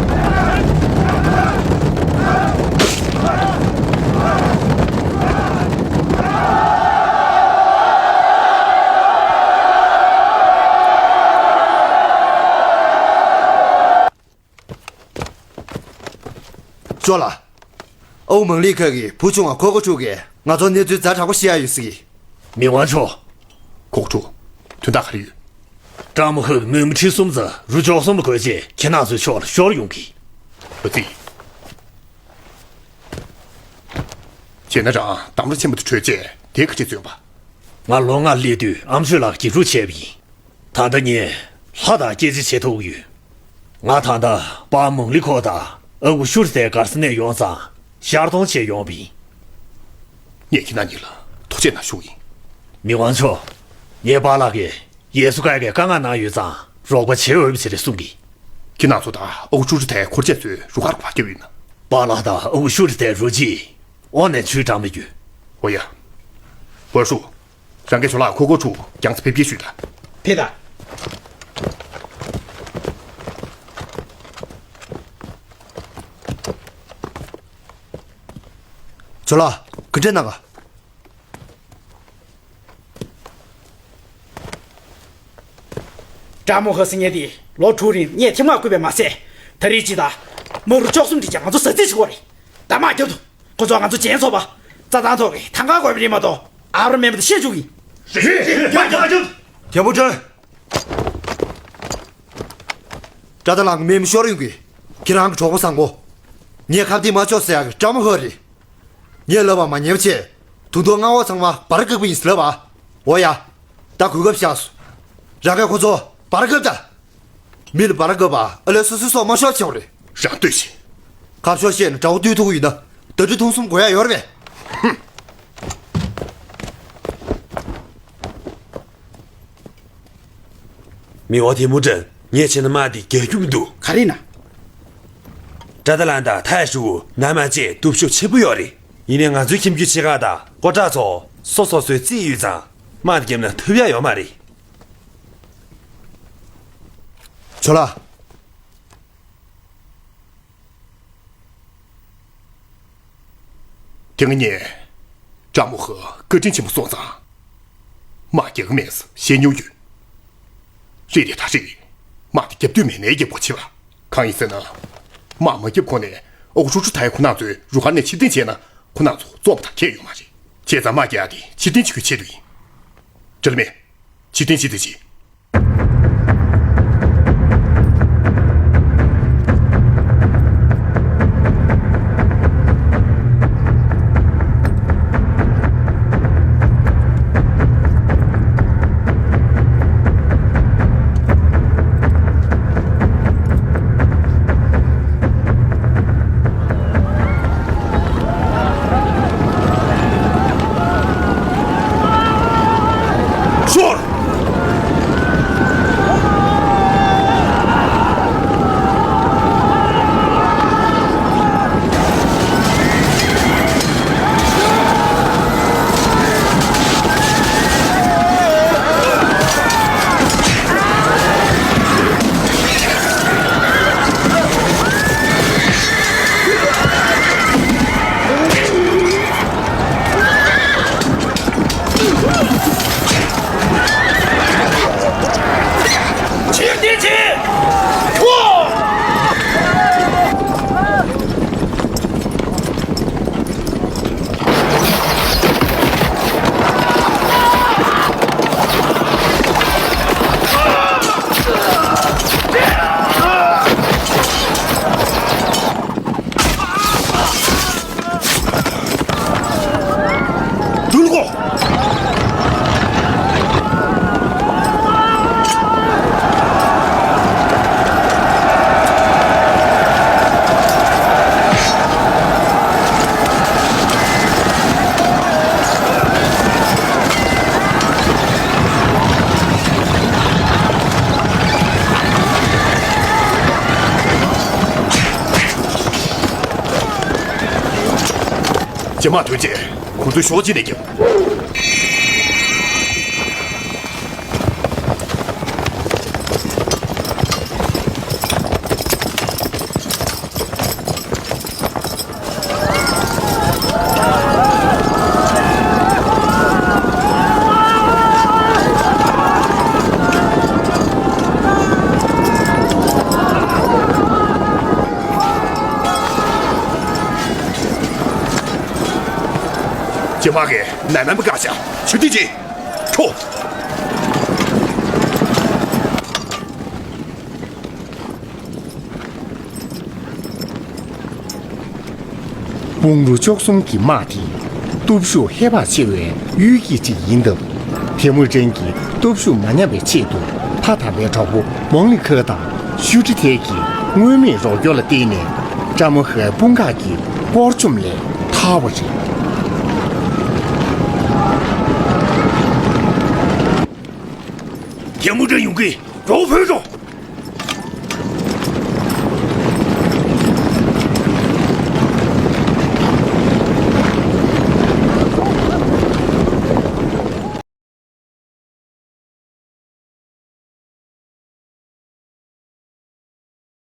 ཅོ་ལགས། ཨ་ཁུ་མང་ལི་ཁ་གི་བུ་ཆུང་བ་ཁོ་ཁོ་ཕྲུག་གིས་ང་ཚོར་གནས་ཚུལ་ཛ་དྲག་པོ་བཤད་ཡ་ཡོད་ཟེར་གི། མི་དབང་མཆོག་ཁོ་ཁོ་ཕྲུག་དོན་དག་ག་རེ་ཡོད། ཀྲ་མོ་ཧ་གི་དམག་མི་ཁྲི་གསུམ་ཙམ་རུ་བཅུ་གསུམ་ལ་བགོས་རྗེས་ཁྱེད་རང་ཚོའི་ཕྱོགས་ལ་ཤོར་ཡོང་གི། བ་ཙི། བྱས་ན་རང་འདམ་ར་ཆེན་པོ་དེ་བྲོས་རྗེས་དེ་ག་ཁྲིད་ཚུད་པ། ང་ལོ་ལྔ་སླེབས་དུས་ཨ་མཆོད་ལགས་རྒྱུགས་རུ་བྱས་པ་ཡིན། ད་ལྟ་ངས་ལྷ་དང་སྐད་ཆ་བྱེད་ཐུབ་ཀྱི་ཡོད། ང་ད་ལྟ་པཱ་མང་ལི་ཁོ་དང་ཨ་ཁུ་ཤུར་ཏའི་གར་ས་ནས་ཡོང་ཙང་ ཤར་གཏོང་བྱེད་ཡོང་བ་ཡིན། ངས་ཁྱེད་རྣམ་གཉིས་ལ་ཐུགས་རྗེ་གནང་ཞུ་གི་ཡིན། མི་དབང་མཆོག་ངའི་པཱ་ལགས་ཀྱིས་ཡེ་སུ་ཀ་གི་དཀའ་ངལ་ནང་ཡོད་ཙང་རོགས་པ་བྱེད་འོས་པ་ཟེར་ནས་གསུང་གི། ཁྱེད་རྣམ་ཚོ་དང་ཨ་ཁུ་ཧྲུའུ་ཀྲི་ཐའི་འཁོར་བཅས་ཚོའི་རུ་ཁག་རུ་ཁག་བརྒྱབ་ཡོད་ན། པཱ་ལགས་དང་ཨ་ཁུ་ཧྲུའུ་ཀྲི་ཐའི་རུ་གཅིག་འོག་ནས་ཆུའི་འགྲམ་ལ་ཡོད། འོ་ཡ། ཝེ་ཧྲུའུ། རང་གིས་ཇོ་ལགས་ཁོ་ཁོ་ཆུ་རྒྱང་ཚ་ཕེབས་སྐྱེལ་ཞུས་དང་། ཕེབས་དང་། ཇོ་ལགས་ག་འདྲས་གནང་ག། ཀྲ་མོ་ཧ་ཟེར་མཁན་དེ་ལོ་དྲུག་རིང་ངས་ཐེམ་ངག་བརྐུས་པས་མ་ཟད། ད་རེས་ཅི་ད། མ་རུ་ལྕོག་གསུམ་འགྲིག་ཀྱང་ང་ཚོ་ཟ་རྩིས་བྱེད་ཀྱི་ཡོད་རེད། ད་དམག་རྒྱབ་དང་། ཁོ་ཚོ་ང་ཚོ་བྱན་ཚོགས་པ། རྩྭ་ཐང་ཐོག་གི་ཐང་ག་དགོས་པ་རེད་མ་གཏོགས། ཨ་རོ་མེད་པ་དེ་བཤད་བཅུག་གི་ཡིན། རེད། རྒྱབ་རྒྱབ་རྒྱབ། རྒྱལ་པོ་ཁྲོན། ཀྲ་ཏ་ལང་གི་མེ་མི་ཤོར་ཡོང་གི། ཁྱེད་རང་གི་གྲོགས་པོ་བཟང་པོ། ངས་ཁ་གཏད་མ་ཆོག་ཟེར་ཡག་གི་ཀྲ་མོ་ཧ་རེད། ངས་ལབ་པ་མ་ཉན་པ་བྱས། ད་དུང་མངའ་འོག་ཚང་མ་སྦར་བཀག་པ་ཡིན་ཟེར་ལབ་པ། འོ་ཡ། ད་གོ་སྐབས་བཞག་སོང་། རང་གིས་ཁོ་ཚོ་སྦར་བཀག་ད། མི་ལ་སྦར་བཀག་པ་ཨ་ལས་སོ་སོའི་སྲོག་མ་ཤོར་བྱེད་དགོས་རེད། རང་ལྟོས་ཤིག་ཁ་ཕྱོགས་བཤད་ན་དགྲ་བོ་བཏུལ་ཐུབ་ཀྱི་ཡོད་ན། ད་དུང་ཐུང་གསུམ་དགོས་ཡག་ཡོད་རེད་པས། མི་དབང་ཐེ་མུ་ཀྲན། ངས་བྱས་ན་དམག་འདི་རྒྱག་རྒྱུ་མི་འདུག་ག་རེ་ན། ཀྲ་ཏ་ལན་དང་ཐའི་ཧྲིལ་པོ་ནང་མ་བཅས་སྟོབས་ཤུགས་ཆེན་པོ་ཡོད་རེད། ཡིན་ནའི་ང་ཚོའི་ཁྱིམ་རྒྱུད་ཆེ་ཁག་དང་སྐུ་དྲག་ཚོ་སོ་སོ་སོའི་རྩིས་ཡོད་ཙང་དམག་འདི་བརྒྱབ་ན་ཐུབ་ཡག་ཡོད་མ་རེད། ཇོ་ལགས། དེ་སྔ་ངས་ཀྲ་མོ་ཧ་བཀའ་དྲིན་ཆེན་པོ་སོང་ཙང་། དམག་རྒྱག་གི་མེད་ཟེར་བཤད་མྱོང་ཡོད། རེད་དེ་ད་རེས་དམག་དེ་རྒྱབ་འདོད་མེད་ནའི་རྒྱབ་དགོས་བྱས་པ། གང་ཡིན་ཟེར་ན། དམག་མ་རྒྱབ་གོང་ནས་ཨ་ཁུ་ཧྲུའུ་ཀྲི་ཐའི་ཁོ་རང་ཚོའི་རུ་ཁག་ནས་ཕྱིར་འཐེན་བྱས་ན་ཁོ་རང་ཚོ་བཙོང་བ་དང་ཁྱད་ཡོད་མ་རེད། བྱས་ཙང་དམག་རྒྱག་ཡག་དེ་ཕྱིར་འཐེན་བྱེད་དགོས་ཆེད་དུ་ཡིན། དྲི་ལ་མེད། ཕྱིར་འཐེན་བྱེད་དེ་བྱེད། ཤོར། འགྲུལ་དགོས། རྗེས་མ་ཐོན་རྗེས་ཁོང་ཚོའི་ཕྱོགས་གཅིག་ནས་རྒྱབ། རྗེས་མ་གི་ནན་ནན་པ་བཀག་བཞག་ཆུ་ཐིགས་ཀྱིས་ཁྱོ། སྤུང་རུ་ལྕོག་གསུམ་གྱི་དམག་དེ་སྟོབས་ཤུགས་ཧེ་བག་ཆེ་བའི་གཡུལ་འགྱེད་ཅིག་ཡིན་སྟབས། ཐེ་མུ་ཅིན་གྱི་སྟོབས་ཤུགས་མ་ཉམས་པའི་ཆེད་དུ་ཕ་དམ་པའི་གྲོགས་པོ་མོང་ལི་ཁེ་དང་ཤུ་ཀྲི་ཐའི་གི་མངོན་མེད་རོགས་སྐྱོར་ལ་བརྟེན་ནས་ཀྲ་མོ་ཧའི་དཔུང་ཁག་གི་ སྤོར་བཅོམ་ལས་ཐར་བ་རེད། རྒྱ་མོ་འདྲ་ཡོང་གི། མགྱོགས་བོས་ཤོག